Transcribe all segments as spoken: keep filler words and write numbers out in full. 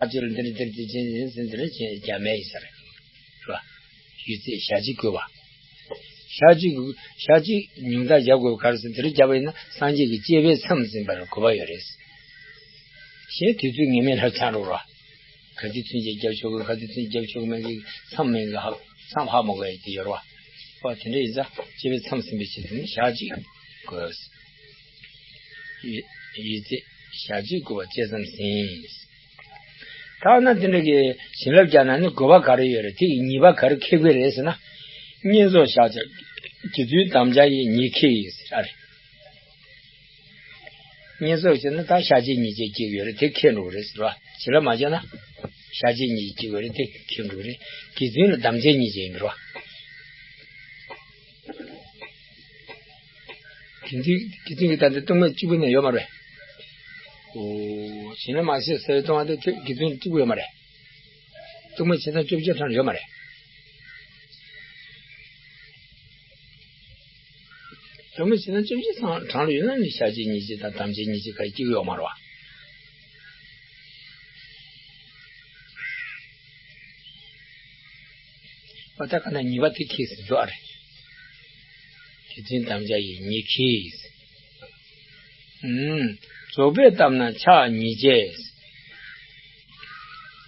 ཨ་ཅེ་ལ་འདིར་འདིར་འདིར་ཅན་ཡིན་ཟེར་འདིར་ཅན་རྒྱ་མེད་ཡིན་ཟེར། རེད་བ། ཡོད་ཚད་ཞག་གཅིག་དགོས་པ། ཞག་གཅིག་ཞག་གཅིག་ཉུང་མཐའ་བཞག་དགོས་པ་ག་རེ་ཟེར་འདིར་བརྒྱབ་པ་ཡིན་ན་སངས་རྒྱས་ཀྱི་སྤྱད་པས་མཚམས་ཟིན་པར་གོ་བ་ཡོད་རེད། གཞན་དུས་ཚོད་ངེས་མེད་ལ་ཆགས་འགྲོ་ར། ག་དུས་ཚུན་ཆད་རྒྱབ་ཆོག་གི་ག་དུས་ཚུན་ཆད་རྒྱབ་ཆོག་གི་མེད་གི་མཚམས་མེད་གི་ཧ་མཚམས་ཧ་མ་གོ་ཡ་དེ་ཡོད་ར་བ། དེ་འདྲ་ཡིན་ཙང་སྤྱད་པས་མཚམས་ཟིན་པའི་ཕྱིར་དུ་ནི་ཞག་གཅིག་དགོས། ཡོད་ཡོད་ཚད་ཞག་གཅིག་དགོས་པ་བཅད་མཚམས་ཟིན། ཐ་ན་དེ་འདྲ་གི་བྱིན་རླབས་བརྒྱབ་ན་ནི་དགོས་པ་ག་རེ་ཡོད་རེད། དེ་ཡི་ཉེས་པ་ག་རེ་འཁེལ་གི་རེད་ཟེར་ན། བསྙེན་རྫོགས་བཤགས་བྱ་རྒྱུ་མཚན་དམ་བཅའ་ཡི་ཉེས་འཁེལ་ཡིན་ཟེར་རེད། བསྙེན་རྫོགས་བྱས་ན་ད་བཤགས་བྱའི་ཉེས་བྱས་སྐྱེ་གི་ཡོད་རེད། དེ་འཁེལ་འགྲོ་གི་རེད་ཟེར་བ། བྱིན་རླབས་མ་བརྒྱབ་ན་བཤགས་བྱའི་ཉེས་བྱས་སྐྱེ་གི་ཡོད་རེད། དེ་འཁེལ་འགྲོ་གི་རེད། དགེ་འདུན་ལ་དམ་བཅའི་ཉེས་བྱས་ཡིན་པ་རེད་བ། དགེ་འདུན་དགེ་འདུན་གྱི་ད་ལྟ་ལྟུང་མེད་བཅུ་པོ་ནས་ཡོད་མ་རེད། ཨོ། བྱིན་རླབས་མ་བྱས་ཟེར་བའི་ལྟུང་བ་དེ་ཁྱོད་དགེ་འདུན་གཅིག་པུ་ཡོད་མ་རེད། ལྟུང་མེད་བྱེད་སྟངས་བཅོ་བརྒྱད་གྲངས་ལ་ཡོད་མ་རེད། ལྟུང་མེད་བྱེད་སྟངས་བཅོ་བརྒྱད་གྲངས་ལ་ཡོད་ན་ནི་བཤགས་བྱའི་ཉེས་བྱས་དང་དམ་བཅའི་ཉེས་བྱས་ག་གཅིག་ཡོད་མ་རེད་བ། ཨོ་ད་ག་ན་ཉེས་པ་དེ་ཁེལ་ཟིན་འགྲོ་ཨ་རེད། དགེ་འདུན་དམ་བཅའ་ཡི་ཉེས་འཁེལ། ཨུམ། རྫོགས་པས་བཏབ་ན་ཕྱག་གཉིས་བཅད།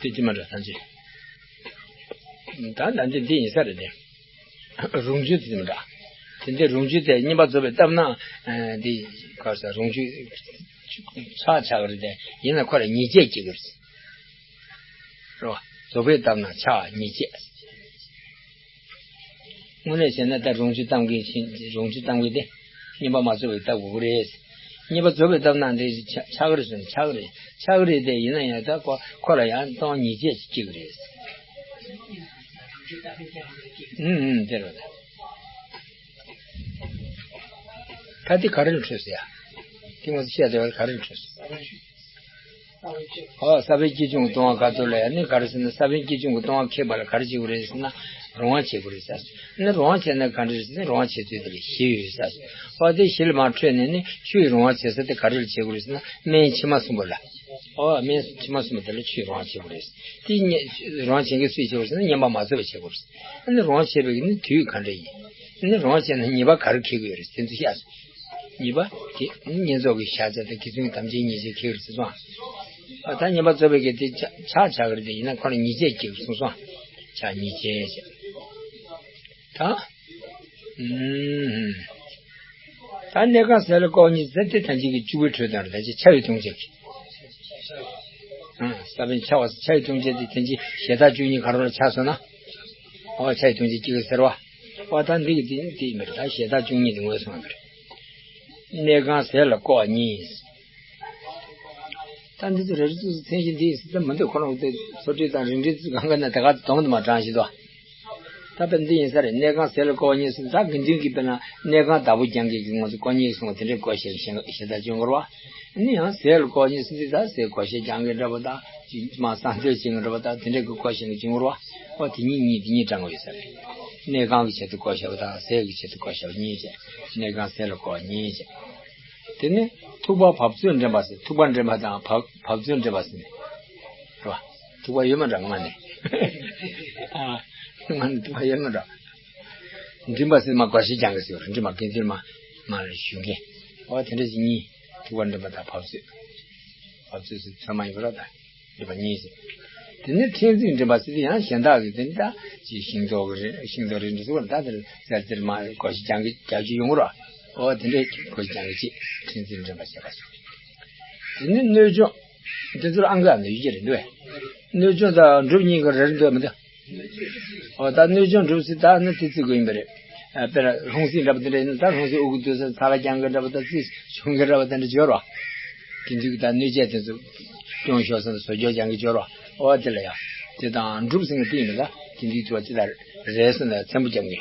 དེ་ཅི་མ་འདྲ་ཐམས་ཅད། ད་ད་འདི་འདི་ཡིན་ས་རེད་དེ། རུང་ཆུ་དེ་ཅི་མ་འདྲ། དེ་འདི་རུང་ཆུ་དེ་བསྙེན་པ་རྫོགས་པས་བཏབ་ན། ཨ་འདི་ག་ས་རུང་ཆུ་ཕྱག་ཆགས་རེད་དེ། ཡིན་ན་ཁོ་ལ་ཉེས་བྱས་སྐྱེ་གི་རེད། རོ། རྫོགས་པས་བཏབ་ན་ཕྱག་གཉིས་བཅད། དངོས་གནས་བྱས་ན་ད་རུང་ཆུ་བཏབ་མཁན་ཞིག་རུང་ཆུ་བཏབ་མཁན་དེ་བསྙེན་པ་མ་རྫོགས་པའི་བཏབ་དགོས་ཀྱི་རེད། བསྙེན་པ་རྫོགས་པའི་བཏབ་ན་འདི་ཆགས་ཆགས་ཀྱི་རེད་ཟེར་ན་ཆགས་ཀྱི་རེད། ཆགས་ཀྱི་རེད་དེ་ཡིན་ན་ཡང་ད་ཁོ་ཁོ་ལ་ཡང་སྟོང་ཉེས་བྱས་ཤིག་སྐྱེ་གི་རེད། ཨུམ་ཨུམ་དེ་རེད། ད་འདི་ག་རེ་ལ་འཕྲོད་ཟེར་ཡ། དེ་ང་ཚོ་བཤད་བསྡད་པ་ག་རེ་ལ་འཕྲོད་ཟེར། ཨོ། ས་བོན་སྐྱེས་བྱུང་གི་ལྟུང་བ་ག་ཚོད་ལ་ཡང་ནི་ག་རེ་ཟེར་ན་ས་བོན་སྐྱེས་བྱུང་གི་ལྟུང་བ་ཁེགས་པ་ལ་ག་རེ་བྱེད་དགོས་རེད་ཟེར་ན་རུང་བ་བྱེད་དགོས་རེད་ཟེར། ནི་རུང་བ་བྱས་ན་ག་འདྲ་རེད་ཟེར་ན་རུང་བ་བྱེད་ཚུལ་དེ་ལ་བཞི་ཡོད་ཟེར། ཨོ་དེ་བཞི་ལ་མར་འཕྲོས་ནས་ནི་ཆུ་ཡི་རུང་བ་བྱེད་ས་དེ་ག་རེ་ལ་བྱེད་དགོས་རེད་ཟེར་ན་སྨན་ཕྱི་མ་གསུམ་པོ་ལ། ཨོ་སྨན་ཕྱི་མ་གསུམ་པོ་དེ་ལ་ཆུ་ཡི་རུང་བ་བྱེད་དགོས་རེད། དེ་རུང་བ་བྱེད་མཁན་སུས་བྱེད་དགོས་རེད་ཟེར་ན་བསྙེན་པ་མ་རྫོགས་པས་བྱེད་དགོས་རེད། ནི་རུང་བ་བྱེད་པའི་ནི་དུས་ག་འདྲ་ཡིན། ནི་རུང་བ་བྱས་ན་ཉེས་པ་ག་རེ་འཁེལ་གྱི་ཡོད་རེད་དེ་ཚོ་བཤད་སོང་། གཉིས་པ་དེ་བསྙེན་རྫོགས་ཀྱི་བཤགས་བྱ་དང་དགེ་འདུན་གྱི་དམ་བཅའི་ཉེས་བྱས་ཁེལ་ཟེར་སོང་། ཨ་ད་བསྙེན་པ་རྫོགས་པའི་གི་དེ་ཕྱག་ཕྱག་ཆགས་ཀྱི་རེད་དེ་ཡིན་ན་ཁོ་ལ་ཉེས་བྱས་སྐྱེ་གསུངས་སོང་། ཕྱག་ཉེས་བྱས་བྱས། ད་ཨུམ། ད་གནས་ཁང་ཟས་ལ་བཀོལ་བ་གཉིས་ཟེར་དེ་ཐམས་ཅད་ཀྱི་བཅུ་པའི་འཕྲོས་དང་རེད་ད་ཅེ་ཆ་ཡི་ལྟུང་བྱེད་ཀྱི། ཨ་ས་བོན་ཆགས་པ་ཆ་ཡི་ལྟུང་བྱེད་དེ་ཐམས་ཅད་ཞལ་ཐག་བཅུ་གཉིས་ག་རེ་ལ་ཆགས་སོང་ན། ཨོ་ཆ་ཡི་ལྟུང་བྱེད་ཀྱི་ཟེར་བ། ཨོ་ད་འདི་གི་འདི་འདི་མེད་ད་ཞལ་ཐག་བཅུ་གཉིས་འདི་ངོས་སོང་བ་རེད། གནས་ཁང་ཟས་ལ་བཀོལ་བ་གཉིས། ད་འདི་ཚོ་རེ་རེ་ཚོ་མཚན་གཞི་འདི་ཡིན་ཟེར་ད་མི་འདུག་ཁོ་རང་དེ་ཚོ་ཁྲིད་དང་རིན་བྲིས་ཚོ་གང་ག་ན་དེ་ག་དོང་དུ་མ་དྲངས་ཤིག་དོ། ད་དཔེ་འདི་ཡིན་ས་རེད། གནས་ཁང་ཟས་ལ་བཀོལ་བ་གཉིས་ཟེར་ད་དགེ་འདུན་གྱི་དཔེར་ན་གནས་ཁང་བདག་པོ་རྐྱང་གི་ངོ་ཚོ་བཀོལ་གཉིས་སོང་བ་དེ་འདྲའི་བཀོལ་ཞེས་ཞེས་ད་བཅོས་འགོར་བ། ནི་ཡང་ཟས་ལ་བཀོལ་གཉིས་ཟེར་འདི་ད་ཟས་བཀོལ་ཞེས་རྐྱང་གི་འདྲ་པོ་ད་ཅིག་མ་བསང་མཛོད་ཅིག་འདྲ་པོ་ད་དེ་འདྲའི་གི་བཀོལ་ཞེས་ཀྱི་བཅོས་འགོར་བ། ཨོ་དེ་གཉིས་གཉིས་དེ་གཉིས་དྲངས་པ་ཡོད་ས་རེད། གནས་ཁང་གི་ཆེད་དུ་བཀོལ་ཞེས་པ་དང་ཟས་ཀྱི་ཆེད་དུ་བཀོལ་ཞེས་པ་གཉིས་བྱས། གནས་ཁང་ཟས་ལ་བཀོལ་གཉིས་བྱས། དེ་ནས་ཐུག་པ་བབས་ཚོད་འདྲེན་པ་ཟེར། ཐུག་པ་འདྲེན་པ་དང་བབས་བབས་ཚོད་འདྲེན་པ་ཟེར་ནས། རེད་བ། ཐུག་པ་ཡོད་མ་འདྲ་ང་ནས། ཨ། ང་ནས་ཐུག་པ་ཡོད་མ་འདྲ། འདྲེན་པ་ཟེར་མ་བཀོལ་ཞེས་རྐྱང་གི་ཟེར་བ་རེད། འདྲེན་པ་དགེ་འདུན་མ་མ་ལ་ཞུགས་མཁན། འོ་དེ་འདྲ་ཞིག་གཉིས། ཐུག་པ་འདྲེན་པ་དང་བབས་ཚོད། བབས་ཚོད་ཟེར་ཚོད་མ་ཡིན་པ་ར་ད། འདྲེན་པ་གཉིས་ཟེར། དེ་ནས་ཕྲེང་རྩེག་འདྲེན་པ་ཟེར་དེ་ཡང་གཞན་དག་གི་དེ་ནི་ད་ཅིག་ཤིང་ཏོག་གི་རིགས་ཤིང་ཏོག་རིགས་འདྲ་ཟེར་བ་ད་དེར་ཟེར་དེར་མ་བཀོལ་ཞེས་རྐྱང་གི་རྒྱག་རྒྱུ་ཡོང་གི་ར། འོ་དེ་འདྲའི་བཀོལ་ཞེས་རྐྱང་གི་ཅིག་ཕྲེང་རྩེག་འདྲེན་པ་བྱས་པ་སོགས། དེ་ནི་སྣོད་སྦྱོང་། དེ་ཚོར་ཨང་ཀ་ནས་ཡོད་ཀྱི་རེད་འདུག་བས། སྣོད་སྦྱོང་དང་སྒྲུབ་གཉིས་ཀ་རེ་རེ་འདུག་མི་འདུག་འོ་ད་སྣོད་སྦྱོང་སྒྲུབ་ཟེར་ད་ནི་དེ་རྩི་དགོས་ཡིན་པ་རེད། ཨ་དཔེར་ལྷུང་བཟེད་འདྲ་པོ་དེ་འདྲ་ཡིན་ན་ད་ལྷུང་བཟེད་དབུ་གུ་བསྡུ་ས་ཚ་ལ་རྐྱང་གི་འདྲ་པོ་ད་རྩི་ཆུང་གི་འདྲ་པོ་དེ་འདྲ་སྦྱོར་བ། དེ་འདུག་གི་ད་སྣོད་ཆས་དེ་ཚོ་སྐྱོན་ཤོར་ས་ན་བཟོ་སྐྱོར་རྐྱང་གི་སྦྱོར་བ། འོ་དེ་ལ་ཡ། དེ་དང་སྒྲུབ་ཟེར་མཁན་དེ་ཡིན་ན་ད་དེ་འདུག་ཐུབ་པ་ཅི་ལྟར་རེད་ཟེར་ན་ཚན་པོ་རྐྱང་གི།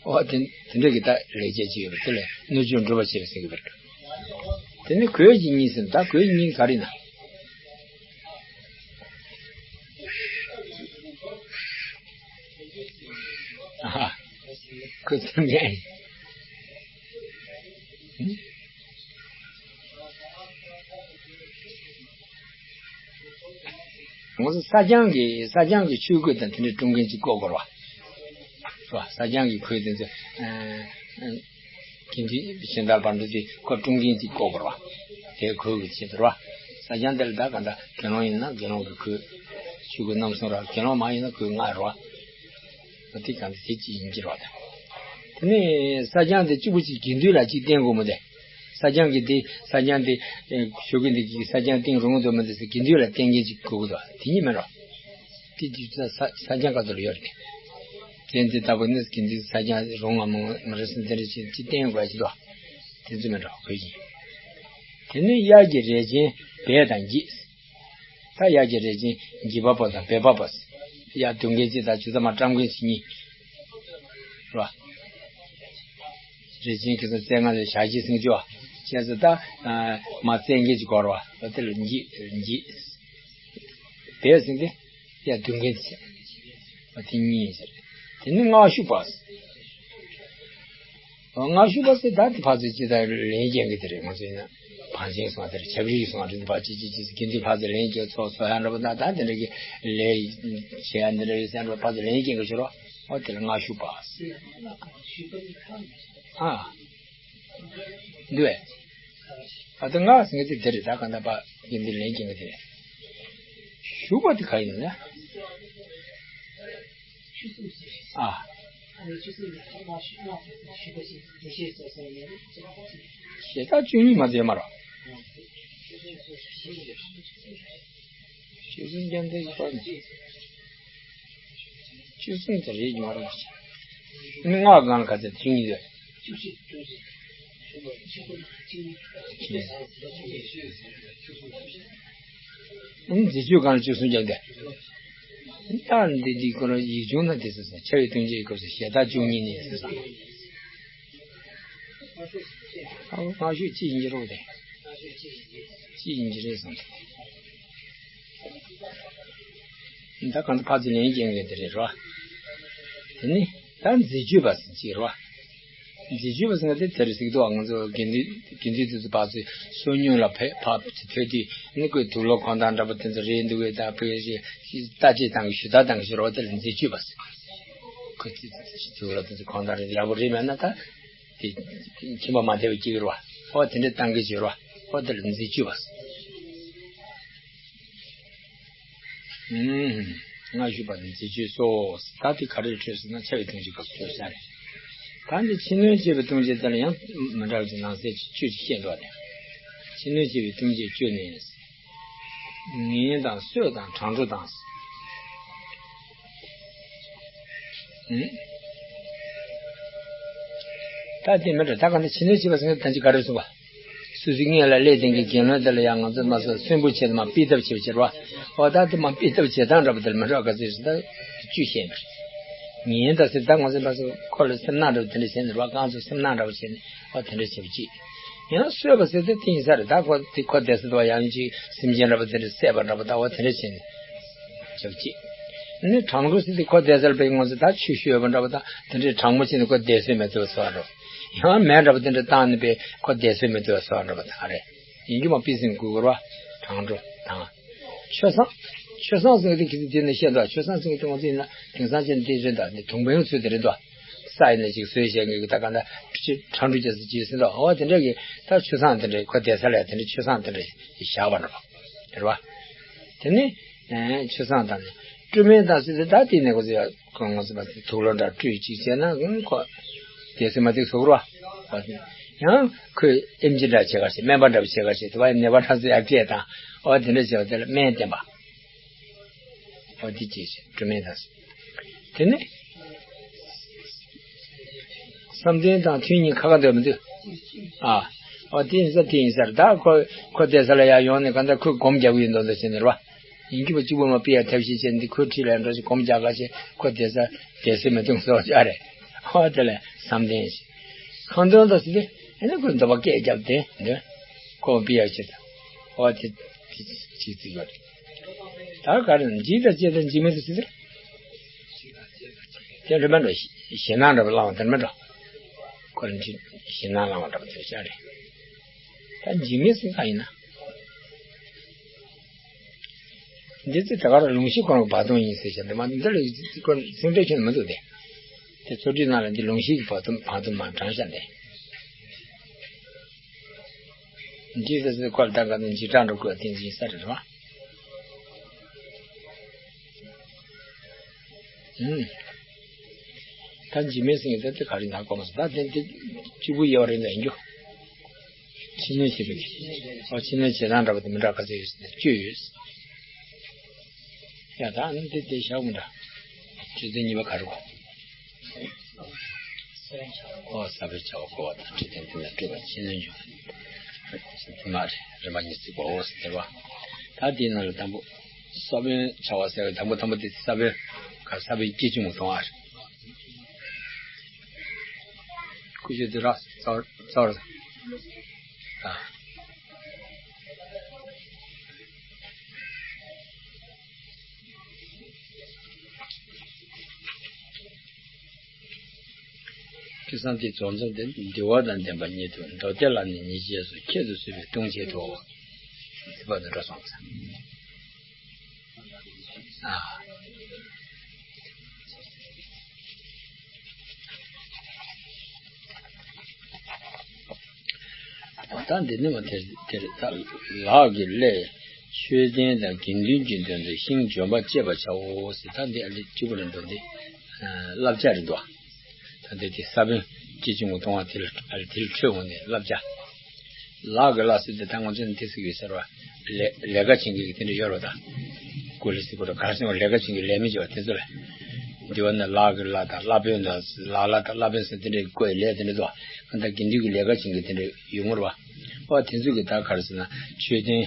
འོ་དེ་དེ་འདྲ་གི་ད་ལས་བྱེད་ཅིག་ཡོད་པ་དེ་ལ་སྣོད་སྦྱོང་སྒྲུབ་པ་བྱེད་པ་ཟེར་གི་རེད། དེ་ནི་གོས་ཀྱི་གཉིས་ཟེར་ན་ད་གོས་ཀྱི་གཉིས་ག་རེ་ཡིན་ན། ཨ་ཧ། ཁོས་ཚང་མ་ཡིན། ང་ཚོ་གསར་རྐྱང་གི་གསར་རྐྱང་གི་ཆོས་གོས་དང་དེ་འདྲའི་སྲུང་མཁན་ཅིག་བསྐོ་དགོས་རེད་བ། རེད་བ། གསར་རྐྱང་གི་གོས་དེ་ཚོ་ཨ་དགེ་འདུན་གཞན་དག་བར་འདུག་དེ་ཁོ་སྲུང་མཁན་ཅིག་བསྐོ་དགོས་རེད་བ། དེ་གོས་གི་ཆེད་དུ་རེད་བ། གསར་རྐྱང་དེ་ལ་ད་ག་འདྲ་དགེ་སློང་ཡིན་ན་དགེ་སློང་གི་གོས་ཆོས་གོས་རྣམ་གསུམ་རེད་བ། དགེ་སློང་མ་ཡིན་ན་གོས་ལྔ་རེད་བ། ད་དེ་གང་དེ་དེ་གཅིག་ཡིན་གྱི་རེད་བ། དེ་ནས་གསར་རྐྱང་དེ་གཅིག་པུ་གཅིག་དགེ་འདུན་ལ་གཅིག་བསྟེན་དགོས་མོད་དེ། གསར་རྐྱང་གི་དེ་གསར་རྐྱང་དེ་ཨེ་ཞོགས་ཀས་འདི་གི་གསར་རྐྱང་བསྟེན་རུང་འདོད་མི་འདུག་ཟེར་དགེ་འདུན་ལ་བསྟེན་མཁན་གཅིག་དགོས་ཀྱི་འདུག་དེ་གཉིས་མེད་རོ། དེ་དུས་ས་ས་ས་རྐྱང་ཁ་ཐུག་ལ་ཡོད་རེད། དེ་འདི་ལྟ་བུ་ནི་དགེ་འདུན་ས་རྐྱང་རུང་ང་མང་མི་རེད་ཟེར་དེ་འདྲ་ཞིག་ཅིག་བསྟེན་དགོས་ཀྱི་འདུག་དེ་ཚོ་མེད་རོ་གོས་ཀྱི། དེ་ནས་གཡག་གི་རས་ཆེན་སྦལ་དང་འགྱེད། ད་གཡག་གི་རས་ཆེན་འགྱེད་པ་པོ་དང་སྦལ་པ་པོ། གཡག་རྡུང་མཁན་གཅིག་དང་ཇི་ལྟར་མ་བཀྲམ་མཁན་གཅིག་གཉིས། རེད་བ། རས་ཆེན་ཁྱེད་ཚོ་རྩེ་ལྔ་ལས་ཞག་གཅིག་སྲིང་བཅུ་བ། ཁྱེད་ཚོ་ད་མ་རྩེ་མཁན་གཅིག་སྐོར་བ་ད་དེ་ལ་འགྱེད་འགྱེད། སྦལ་ཟེར་གི་གཡག་རྡུང་མཁན་ཟེར། དེ་གཉིས་ཟེར། དེ་ནི་མངག་གཞུག་པ་ཟེར། མངག་གཞུག་པ་ཟེར་ད་དེ་ཕར་ཚུར་ཅི་ལྟར་ལན་རྒྱག་གི་དེ་རེད། ང་ཚོ་ཡིན་ན་བང་ཆེན་སོང་དེ་རེད། ཆབ་རིལ་སོང་རེད། ཕར་ཅི་ཅི་ཅི་ཟེར་གྱིན་དུས་ཕར་ཚུར་ལན་རྒྱག་ཚོགས་ཚོགས་ཡ་འདྲ་པོ་ད་ད་དེ་འདྲ་གི་ལས་བྱེད་ཡ་འདི་འདྲ་ཡོད་ཟེར་འདྲ་པོ་ཕར་ཚུར་ལན་རྒྱག་གི་ཞུ་རོགས། ཨོ་དེ་ལ་མངག་གཞུག་པ་ཟེར། ཨ། འདུག་བས། ཨ་ད་ང་ཟེར་མཁན་དེ་དེ་རེད། ད་གང་ལྟར་པ་ཡིན་འདི་ལན་རྒྱག་མཁན་དེ་རེད། གཞུག་པ་དེ་ག་ཡིན་ན། ཨ། ཞེ་དྲག་བཅུ་གཉིས་མ་ཟེར་མ་རོ། བཅུ་གསུམ་རྒྱབ་འདི་ཡོད་པ་ནི། བཅུ་གསུམ་དེ་རེད་ཀྱི་མ་རེད། ཨ་ནི་སྔགས་སྒང་ལ་ག་ཚད་བཅུ་གཉིས་རེད། ཨ་ནི་མཛེས་དཔྱོད་སྒང་ལ་བཅུ་གསུམ་རྒྱབ་འདི། ད་འདི་འདི་ཁོ་རང་ཡིག་ཆུང་ན་དེ་ཚོ་ཟེར་ཕྱྭ་པའི་ལྟུང་བྱེད་ཀྱི་སྐབས་སུ་ཞེ་དྲག་བཅུ་གཉིས་ནས་ཟེར་ས། ཨ་སྔགས་ཤོད་གཅིག་ཡིན་གྱི་རེད་དེ། གཅིག་ཡིན་གྱི་རེད་བསམ་སོང་། ད་གང་ལྟར་ཕར་ཚུར་ལན་རྒྱག་མཁན་དེ་རེད་རོ། དེ་ནི་ད་མཛེས་དཔྱོད་པ་ཟེར་གཅིག་རོ། མཛེས་དཔྱོད་པ་ཟེར་ན་དེ་དེ་རེད་ཟེར་གྱི་འདུག་ང་ཚོ་དགེ་འདུན་དགེ་འདུན་དེ་ཚོ་ཕར་ཚུར་སོ་སྙུང་ལ་ཕེབས་ཕར་ཕེབས་དུས་ནི་ཁོས་དུག་ལོག་ཁོང་དང་འདྲ་པོ་དེ་ཚོ་རེད་འདུག་གས། ད་ཕེབས་ཞེས་ལྟ་དཔྱད་བཏང་གི་ཞུ་དག་བཏང་གི་ཞུ་རོ། དེ་ལ་མཛེས་དཔྱོད་པ་ཟེར། ཁོས་དུག་ལོག་དེ་ཚོ་ཁོང་དང་རེད་ཡག་པོ་རེད་མེད་ན་ད། དེ་ཁྱིམ་པ་མ་བདེ་བ་སྐྱེ་གི་རེད་བ། ཨོ་དེ་འདྲ་བཏང་གི་བྱེད་རོ། ཨོ་དེ་ལ་མཛེས་དཔྱོད་པ་ཟེར། ཨུམ། སྔགས་ཞུ་བ་ནི་མཛེས་དཔྱོད་སོ། ད་དེ་ག་རེ་འཕྲོས་ཟེར་ན་ཕྱྭ་པའི་ལྟུང་བྱེད་སྐབས་སུ་འཕྲོས་ས་རེད། ད་འདི་ཕྱི་སྣོད་བཅས་པའི་ལྟུང་བྱེད་དེ་ལ་ཡང་མི་འདྲ་བ་ཅིག་ནང་གསེས་ཀྱི་བཅུ་ཅིག་བཤད་འདུག་བ། དེ་ཕྱི་སྣོད་བཅས་པའི་ལྟུང་བྱེད་བཅུ་ནི། ངན་དང་གསོད་དང་གྲང་འགྲོ་དང་། ཨུམ། ད་དེ་མི་འདྲ། ད་ག་འདི་ཕྱི་སྣོད་བཅས་པ་ཟེར་མཁན་ད་ཅི་ག་རེ་གསུངས་པ། སོ་སོའི་སྔོན་ལ་སླེབས་བསྡད་མཁན་དགེ་སློང་དེ་ལ་ཡང་ང་ཚོས་མ་སོ་གསོན་པོ་བྱེད་དུ་མ་སྤེལ་ཐབས་བྱེད་པ་བྱེད་རོགས། འོ་ད་དེ་མ་སྤེལ་ཐབས་བྱེད་སྟངས་འདྲ་པོ་དེ་ལ་མི་འདྲ་ག་ཚོད་ཟེར་ད་བཅུ་བཤད་པ་རེད། ངན་དང་ཟེར་ད་ང་ཚོས་མ་སོ་ཁོ་ལ་སེམས་ནག་འདྲ་པོ་དེ་འདྲ་བྱས་ནས་རོགས་རྐང་ཚོ་སེམས་ནག་འདྲ་པོ་བྱས་ནས་འོ་དེ་འདྲ་བྱེད་པ་གཅིག་ཡང་གསོད་པ་ཟེར་དེ་དེ་ཡིན་ས་རེད། ད་ཁོ་དེ་ཁོ་བསྡད་ས་དེ་བ་ཡང་ཅིག་སེམས་ཅན་འདྲ་པོ་དེ་འདྲ་བསད་པ་འདྲ་པོ་ད་འོ་དེ་འདྲ་བྱས་ནས་བྱེད་པ་གཅིག་ནི་གྲང་འགྲོ་ཟེར་དེ་ཁོ་བསྡད་ས་ལ་པའི་ང་ཚོས་ད་ཆུ་བཤོས་པ་འདྲ་པོ་ད་དེ་འདྲའི་གྲང་མོ་བྱས་ནས་ཁོ་བསྡད་སྲོལ་མེད་དུ་སོང་རོགས། ཡང་མེ་འདྲ་པོ་དེ་འདྲ་བཏང་ནས་པས་ཁོ་བསྡད་སྲོལ་མེད་དུ་སོང་འདྲ་པོ་དང་རེད། ཡིན་རྒྱུ་མ་པི་སིན་གུ་གུར་བ་གྲང་འགྲོ་དང་། ཆོས་བཟང་། ཆོས་བཟང་ཟེར་གི་དེ་ཁྱེད་ཚོ་དེ་ནས་བཤད་འདུག་ཆོས་བཟང་ཟེར་གི་དེ་ང་ཚོ་ཡིན་ན་དེང་སང་ཅན་དེ་རེད་ད་ནི་དུང་པའི་ཚུལ་དེ་རེད་འདུག་ས་ཡིན་ན་ཅིག་བཟོས་བཞག་གི་ད་ག་ད་ཕྱི་གྲང་འགྲོ་རྒྱ་སེ་ཅིག་ཟེར་འདུག་འོ་དེ་འདྲ་གི་ད་ཆོས་བཟང་དེ་འདྲ་ཁོ་བསྡད་ས་ལ་དེ་འདྲ་ཆོས་བཟང་དེ་འདྲ་བཞག་པ་འདྲ་པོ་རེད་བ། དེ་ནི། ཆོས་བཟང་དང་ནི། སྤྲོས་མེད་དང་ཟེར་ཏེ་ད་དེ་ནས་ཁོ་ཚོས་ཁོ་ང་ཚོ་བ་དུག་ལོག་འདྲ་སྤྲོས་ཅིག་བྱས་ན་ཁོ། དེ་ཚོ་མ་ཐིག་ཟུག་རོ། ཡང་ཁོས་ཨེམ་ཆི་འདྲ་བྱེད་ག་ཞེས་སྨན་པ་འདྲ་བྱེད་ག་ཞེས་དེ་བ་ནད་པ་འདྲ་ཚོ་ཡར་སྤྲད་དང་། འོ་དེ་འདྲ་བྱས་པ་དེ་ལ་སྨན་བསྟེན་པ། འོ་དེ་ཅིག་བྱས་སྤྲོས་མེད་དང་ཟེར། དེ་ནི། བསམ་གཏན་དང་མཐུན་གཉིས་ཁ་ཁ་འདོད་མི་འདུག་ཨ། འོ་དེ་ཡིན་ས་དེ་ཡིན་ས་རེད། ད་ཁོ་ཁོ་བསྡད་ས་ལ་ཡར་ཡོང་ནས་གང་ལྟར་ཁོས་སྒོམ་རྒྱག་གི་ཡིན་མདོག་མདོག་བྱས་ནས་རེད་བ། ཡིན་གྱི་པ་གཅིག་པུ་མ་ཕི་ཡ་ཐབས་ཤེས་བྱས་ནས་ཁོའི་འཁྲིས་ལ་འགྲོ་ཞིག་སྒོམ་རྒྱག་ག་ཞེས་ཁོ་བསྡད་ས་བསྡད་སྲོལ་མི་འདུག་ཟེར་བ་ཅག་རེད། འོ་དེ་ལས་བསམ་གཏན་ཞིག་ཁ་འདོན་དང་ཟེར་ཏེ་ཨེ་ནི་ཁོས་འདོད་པ་སྐད་བརྒྱབ་སྟེ་འདོན། ཁོ་ཕི་ཡ་བྱེད་དང་། འོ་དེ་དེ་ཅིག་བརྩི་དགོས་རེད། ད་ག་རེ་འཇིགས་དང་བཅས་དང་འཇིགས་མེད་དུ་ཟེར་ཏེ། དེ་འདྲ་མེད་འགྲོ། ཞེད་སྣང་འདྲ་པོ་བསླང་བ་དེ་འདྲ་མེད་འགྲོ། ཁོ་རང་ཅི་ཞེད་སྣང་བསླང་བ་འདྲ་པོ་དེ་ཆགས་རེད། ད་འཇིགས་མེད་ཟེར་ག་ཡིན་ན། འདི་ཚོ་ད་ག་རང་ལུང་གཤིས་ཁོ་རང་བར་སྟོང་ཡིན་ཟེར་བྱས་འདི་མ་འདི་ལ་ཚིག་ཁོ་ཚིག་འགྲེལ་ཁྱོན་མི་འདུག་སྟེ། དེ་ཚོ་བྲིས་ནང་ལ་འདི་ལུང་གཤིས་ཀྱི་བར་སྟོང་བར་སྟོང་མ་དྲངས་བཞག་སྟེ། འདི་ཚོ་ཚོ་ཁོ་ལ་ད་ག་ནས་འཇིགས་སྐྲག་འགྲོ་དགོས་བསྟན་འཛིན་ས་རེད་བ། ཨུམ། ད་འཇིགས་མེད་སེང་གེ་ད་དེ་ག་རེ་ན་གོ་མ་སོང་། ད་དེ་དེ་གཅིག་པུ་ཡོད་རེད་ལ་ཡིན་རྒྱུ། ཕྱི་སྣོད་བྱེད་པའི། ཨོ་ཕྱི་སྣོད་བྱེད་སྟངས་འདྲ་པོ་དེ་མི་འདྲ་ག་ཚོད་ཡོད་ཟེར་ན་བཅུ་ཡོད། ཡ་ད་ཨ་ནི་དེ་དེ་བཞག་མི་འདྲ། ཆུ་ཚན་གཉིས་པ་ག་རེ་གོ། ཨོ་ས་བོན་བྱ་བ་གོ་བ་དང་འཕྲོད་བསྟེན་དེ་ལ་སྤྲོས་པ་ཕྱི་སྣོད་འབྱུང་། དེ་མ་རེད་རིམ་པ་གཉིས་བརྩིགས་པའོ་ཟེར་བ། ད་དེའི་ནང་ལ་དང་པོ། ས་བོན་བྱ་བ་ཟེར་བའི་དང་པོ་དང་པོ་དེ་ས་བོན། ག་ས་བོན་སྐྱེ་འཇིག་མུ་སྟོང་བ་རེད། ཀུ་ཤུ་དེ་ར་རྩ་བར་རྩ་བར། ཨ། ཀུན་བཟང་དེ་རྫོགས་མཚམས་དེ་འདུལ་བ་དང་ལྡན་པ་ཉིད་དུ་མདོ་སྡེ་ལ་ནི་ཉེས་བྱས་སུ་ཁྱད་དུ་གསོད་པའི་ལྟུང་བྱེད་དོ། ཟེར་བ་དེ་འགྲོ་སོང་ཙང་། ཨ། ད་འདི་ནི་མ་དེར་དེར་ད་ལག་གི་ཀླད། མཆོད་རྟེན་དང་དགེ་འདུན་གྱི་མདུན་དུ་ཤིང་ལྗོན་པ་བཅད་པར་བྱའོ་ཟེར། ད་འདི་ཨ་ལི་གཅིག་པུ་རེད་འདུག་འདི། བསླབ་བྱ་རེད་འདུག་ད་འདི་དེ་ས་བོན་སྐྱེ་འཇིག་མུ་སྟོང་བ་དེ་ལ་ཨ་ལི་དེ་ལ་འཕྲོས་འོང་ནས་བསླབ་བྱ། ལག་གི་ཀླད་ཟེར་དེ་ད་ང་ཚོས་ནི་དེ་ཟེར་གི་ཡོད་ཟེར་བ། ལས་ལས་ཀ་བྱེད་མཁན་གྱི་དེ་འདྲ་ཡོད་རེད་ད། ཀུ་ལི་ཟེར་གོ་ར་གར་སེང་བ་ལས་ཀ་བྱེད་མཁན་ལས་མི་བྱེད་པ་དེ་ཚོ་ལ། འདི་བ་ནི་ལག་གི་ཀླད་དང་བསླབ་དཔོན་དང་ལག་ཀླད་དང་བསླབ་དཔོན་ཟེར་དེ་འདྲའི་བཀོད་ལས་དེ་འདྲ་འདུག་ད་དགེ་འདུན་གྱི་ལས་ཀ་བྱེད་མཁན་དེ་འདྲ་ཡོད་ངོ་ར་བ། ཨོ་དེ་ཚོ་གི་ད་གར་ཟེར་ན་མཆོད་རྟེན།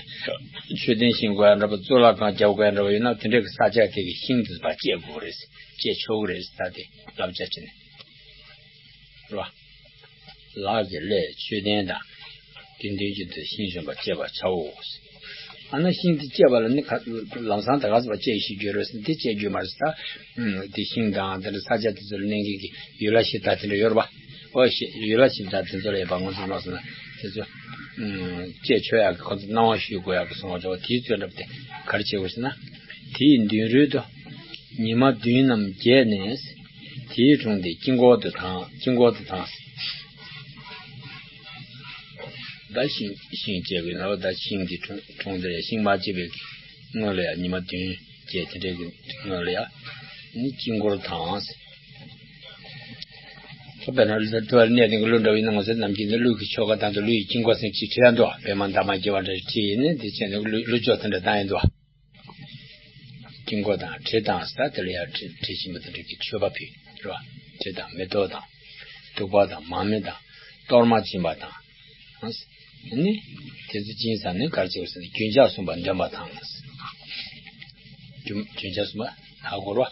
མཆོད་རྟེན་བཞེངས་དགོས་ཡ་འདྲ་པོ་གཙུག་ལག་ཁང་རྒྱག་དགོས་ཡ་འདྲ་པོ་ཡོད་ན་དེ་འདྲའི་གི་ས་ཆ་དེ་གི་ཤིང་དེ་ཚོ་ཕར་བཅད་དགོས་རེད། བཅད་ཆོག་གི་རེད་ད་དེ་བསླབ་བྱ་བྱས་ནས། རེད་བ། ལག་གི་ཀླད་མཆོད་རྟེན་དང་། དགེ་འདུན་གྱི་མདུན་ཤིང་ལྗོན་པ་བཅད་པར་བྱའོ། ཨ་ན་ཤིང་དེ་བཅད་པ་ལ་ནི་ཁ་ལམ་སང་ད་ག་ཟེར་བ་བཅད་ཤེས་རྒྱུ་རེད་ཟེར་ན་དེ་བཅད་རྒྱུ་མ་རེད་ཟེར་ད། དེ་ཤིང་དང་དེ་འདྲ་ས་ཆ་དེ་ཚོ་ལ་གནས་མཁན་གྱི་ཡུལ་ལྷ་གཞི་བདག་དེ་འདྲ་ཡོད་རེད་པ། ཨོ་ཤེས་ཡུལ་ལྷ་གཞི་བདག་དེ་ཚོ་ལ་ཡོད་པ་ང་ཚོ་ལོག་སོང་ན་དེ་ཚོ། བཅད་ཆོག་ཡག་གི་ཁོ་ཚོ་གནང་བ་ཞུ་དགོས་ཡག་གི་སོང་བ་འདྲ་བ་དེའི་ཚོད་འདྲ་པོ་དེ་ག་རེ་བྱེད་དགོས་ཟེར་ན། དེའི་མདུན་རོལ་དུ། ཉི་མ་བདུན་རྣམས་བརྒྱད་ནས། དེའི་དྲུང་དེ་དཀྱིལ་འཁོར་དུ་དང་དཀྱིལ་འཁོར་དུ་དང་། ད་ཤིང་ཤིང་བཅད་དགོས་ན་ད་ཤིང་གི་དྲུང་དྲུང་དེར་ཡ་ཤིང་མ་བཅད་པའི་སྔོན་ལ་ཡ་ཉི་མ་བདུན་བརྒྱད་དེ་འདྲའི་གི་སྔོན་ལ་ཡ་ནི་དཀྱིལ་འཁོར་དང་། ད་དཔེར་ན་ལུས་ཐུ་བར་གནས་དེ་གི་ལུས་འདྲ་བའི་ནང་ང་ཚོ་ནམ་རྒྱུན་ནི་ལུས་ཀྱི་ཆོ་ག་དང་དུ་ལུས་ཀྱི་དཀྱིལ་འཁོར་སེམས་ཀྱི་ཁྲི་ཡ་འདུག་པད་མ་འདབ་མ་བརྒྱད་པ་འདྲ་ཁྲི་ཡིན་ནི་དེ་བྱས་ནས་ལུས་ལུས་ཆོག་དེ་འདྲ་བཏང་ཡིན་འདུག་དཀྱིལ་འཁོར་དང་དྲི་དང་ས་དེ་ལ་ཡང་དྲི་དྲི་ཞིམ་པོ་དེ་འདྲ་གི་མཆོད་པ་ཕུལ་རོ། དྲི་དང་མེ་ཏོག་དང་། བདུག་པ་དང་མར་མེ་དང་། གཏོར་མ་སྦྱིན་པ་དང་། ནི། དེ་ཚོ་སྦྱིན་ས་ནི་གར་བྱེད་ཟེར་ན་རྒྱུན་ཆགས་གསུམ་པ་འདོན་པ་དང་། རྒྱུན་རྒྱུན་ཆགས་གསུམ་པ་ཧ་གོ་རོ།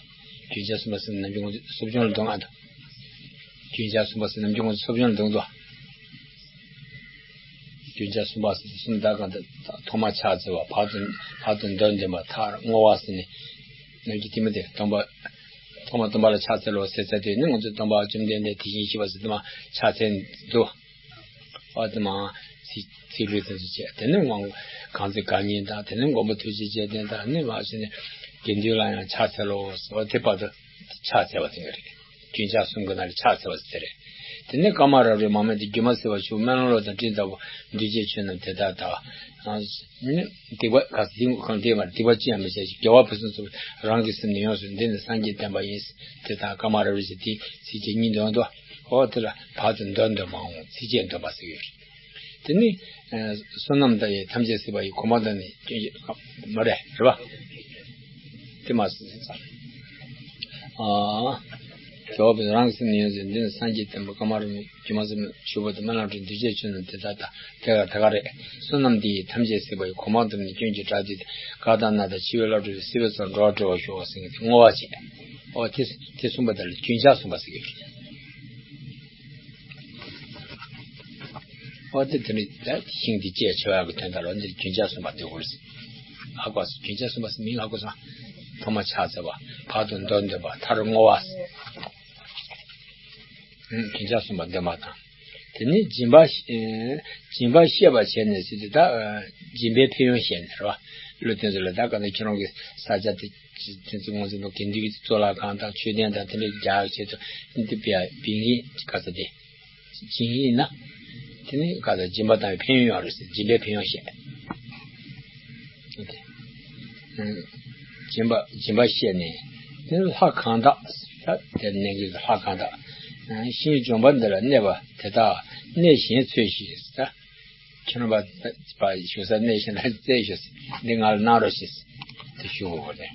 རྒྱུན་ཆགས་གསུམ་པ་ཟེར་ན་ནམ་རྒྱུན་ང་ཚོ་སློབ་སྦྱོང་ལ་འདོན་ཨ་འདུག་རྒྱུན་ཆགས་གསུམ་པ་ཟེར་ན་ནམ་རྒྱུན་ང་ཚོ་སློབ་སྦྱོང་ལ་འདོན་འདུག་རྒྱུན་ཆགས་གསུམ་པ་ཟེར་གསུམ་ད་གང་དུ་ཐོག་མ་ཕྱག་འཚལ་བ་བར་དུ་བར་དུ་འདོན་འདོན་པ་མཐར་བསྔོ་བ་ཟེར་ནས་ནམ་རྒྱུན་དེ་མི་དེ་སྟོན་པ་ཐོག་མ་སྟོན་པ་ལ་ཕྱག་འཚལ་ལོ་ཟེར་ཚར་དུས་ནི་ང་ཚོ་སྟོན་པ་བཅོམ་ལྡན་འདས་དེ་བཞིན་གཤེགས་པ་ཟེར་དུ་མ་ཕྱག་འཚལ་འདུག་ཨ་དུ་མ་ཚིག་ཚིག་ལྷུག་དེ་ཚོ་བྱས་དེ་ནི་དབང་གང་ཚེ་དགའ་ཉིན་དང་དེ་ནི་མགོན་པོ་ཐུགས་རྗེ་ཅན་དེ་དང་ནི་མ་ཟེར་ནས་དགེ་འདུན་ལ་ཡང་ཕྱག་འཚལ་ལོ་ཟེར་བ་དེ་བར་དུ། ཕྱག་འཚལ་བ་དེ་འདྲ་རེད། རྒྱུན་ཆགས་གསུམ་གྱི་ནང་ལ་ཕྱག་འཚལ་བ་ཟེར་རེད། དེ་ནས་ཀ་མ་ར་རུའི་མར་མེ་དེ་སྒྱུ་མ་ཟེར་བ་ཆུ་སྨོན་ལམ་བློ་དང་སྤྲིན་ལྟ་བུ་འདུས་བྱས་ཆོས་རྣམས་དེ་དག་དག་ནི་སྡིག་པ་ག་སྡིག་གང་དེ་མ་སྡིག་པ་ཅི་ཡང་མི་བྱ་ཞིང་དགེ་བ་ཕུན་སུམ་ཚོགས་པའི་རང་གི་སེམས་ནི་ཡོངས་སུ་འདི་ནི་སངས་རྒྱས་བསྟན་པ་ཡིན། དེ་དང་ཀ་མ་ར་རུ་ཞེས་དེ་ཚིགས་བཅད་གཉིས་འདོན་ཏོ། འོ་དེ་ལ་བར་དུ་འདོན་འདོན་མ་འོང་ཚིགས་བཅད་འདོན་པ་ཟེར་ཡོད་རེད། དེ་ནི། བསོད་ནམས་དང་ཡི་ཐམས་ཅད་གཟིགས་པ་ཡི་གོ་འཕང་དང་ནི་སྐྱོན་ཅི་མ་རེད་རེད་པ། དེ་མ་ཟེར་ཙང་། ཨ། དེ་འོག་པའི་རང་གི་སེམས་ནི་ཡོངས་སུ་འདི་ནི་སངས་རྒྱས་བསྟན་པ་ཀ་མ་ར་མི་སྒྱུ་མ་ཟེར་མི་ཆུ་བོ་དང་སྨོན་ལམ་གྲུ་འདུས་བྱས་ཆོས་རྣམས་དེ་དག་དང་དེ་ག་དེ་ག་རེད། བསོད་ནམས་འདི་ཡི་ཐམས་ཅད་གཟིགས་པ་ཡི་གོ་འཕང་དང་ནི་སྐྱོན་ཅི་བྲལ་དུས་ག་དང་ན་དང་འཆི་བའི་བླ་གྲོས་སྲིད་པའི་ཚོགས་འགྲོ་བ་གྲོལ་བར་ཤོག་ཟེར་མཁན་དེ་བསྔོ་བ་བྱས། འོ་དེ་དེ་གསུངས་པ་དེ་ལ་རྒྱུན་ཆགས་གསུངས་པ་ཟེར་གྱི་ཡོད་རེད། འོ་དེ་དེ་ནི་ཤིང་དེ་བཅད་ཆོག་ཡག་གི་དོན་དག་ལ་འདིར་རྒྱུན་ཆགས་གསུངས་པ་དེ་གོ་རེད། ཧ་གོ་སོང་། རྒྱུན་ཆགས་གསུངས་པ་ཟེར་མིང་ཧ་གོ་སོང་། ཐོག་མ་ཕྱག་འཚལ་བ། བར་དུ་མདོ་འདོན་པ། མཐར་བསྔོ་བ། རྒྱུན་ཆགས་གསུངས་པ་འདོན་པ་དང་། དེ་ནི་སྦྱིན་པ་སྦྱིན་པ་བཤད་པ་བྱས་ནས་ཟེར་དུས་ད་སྦྱིན་པའི་ཕན་ཡོན་བཤད་ནས་རེད་བ། བློ་དེ་ཚོ་ལ་ད་ག་ནས་ཁྱེད་རང་གི་ས་ཆ་དེ་དེ་ཚོ་ངོ་ཚ་ནོ་དགེ་འདུན་གྱི་གཙུག་ལག་ཁང་དང་མཆོད་རྟེན་དང་དེ་འདྲ་རྒྱག་ཆེད་དུ་འདི་པའི་བིང་གི་ག་ས་དེ་བྱིན་ཡིན་ན་དེ་ནི་ག་ས་སྦྱིན་པ་བཏང་བའི་ཕན་ཡོན་ཡོད་རེད་ཟེར། སྦྱིན་པའི་ཕན་ཡོན་བཤད། སྦྱིན་པ་སྦྱིན་པ་བཤད་ནས་དེ་ནི་ལྷ་གང་དག་ས་དེར་གནས་ཀྱི་ལྷ་གང་དག་ཤིང་ལྗོན་པ་འདི་ལ་གནས་པ་དེ་དག་གནས་གཞན་འཚོལ་ཞིག་ས། ཁྱོད་རང་པ་པ་བཞུགས་ས་གནས་གཞན་ལ་བཙལ་ཞིག་འདི་ང་ལ་གནང་རོགས་ཞེས་དེ་ཞུ་དགོས་པ་རེད།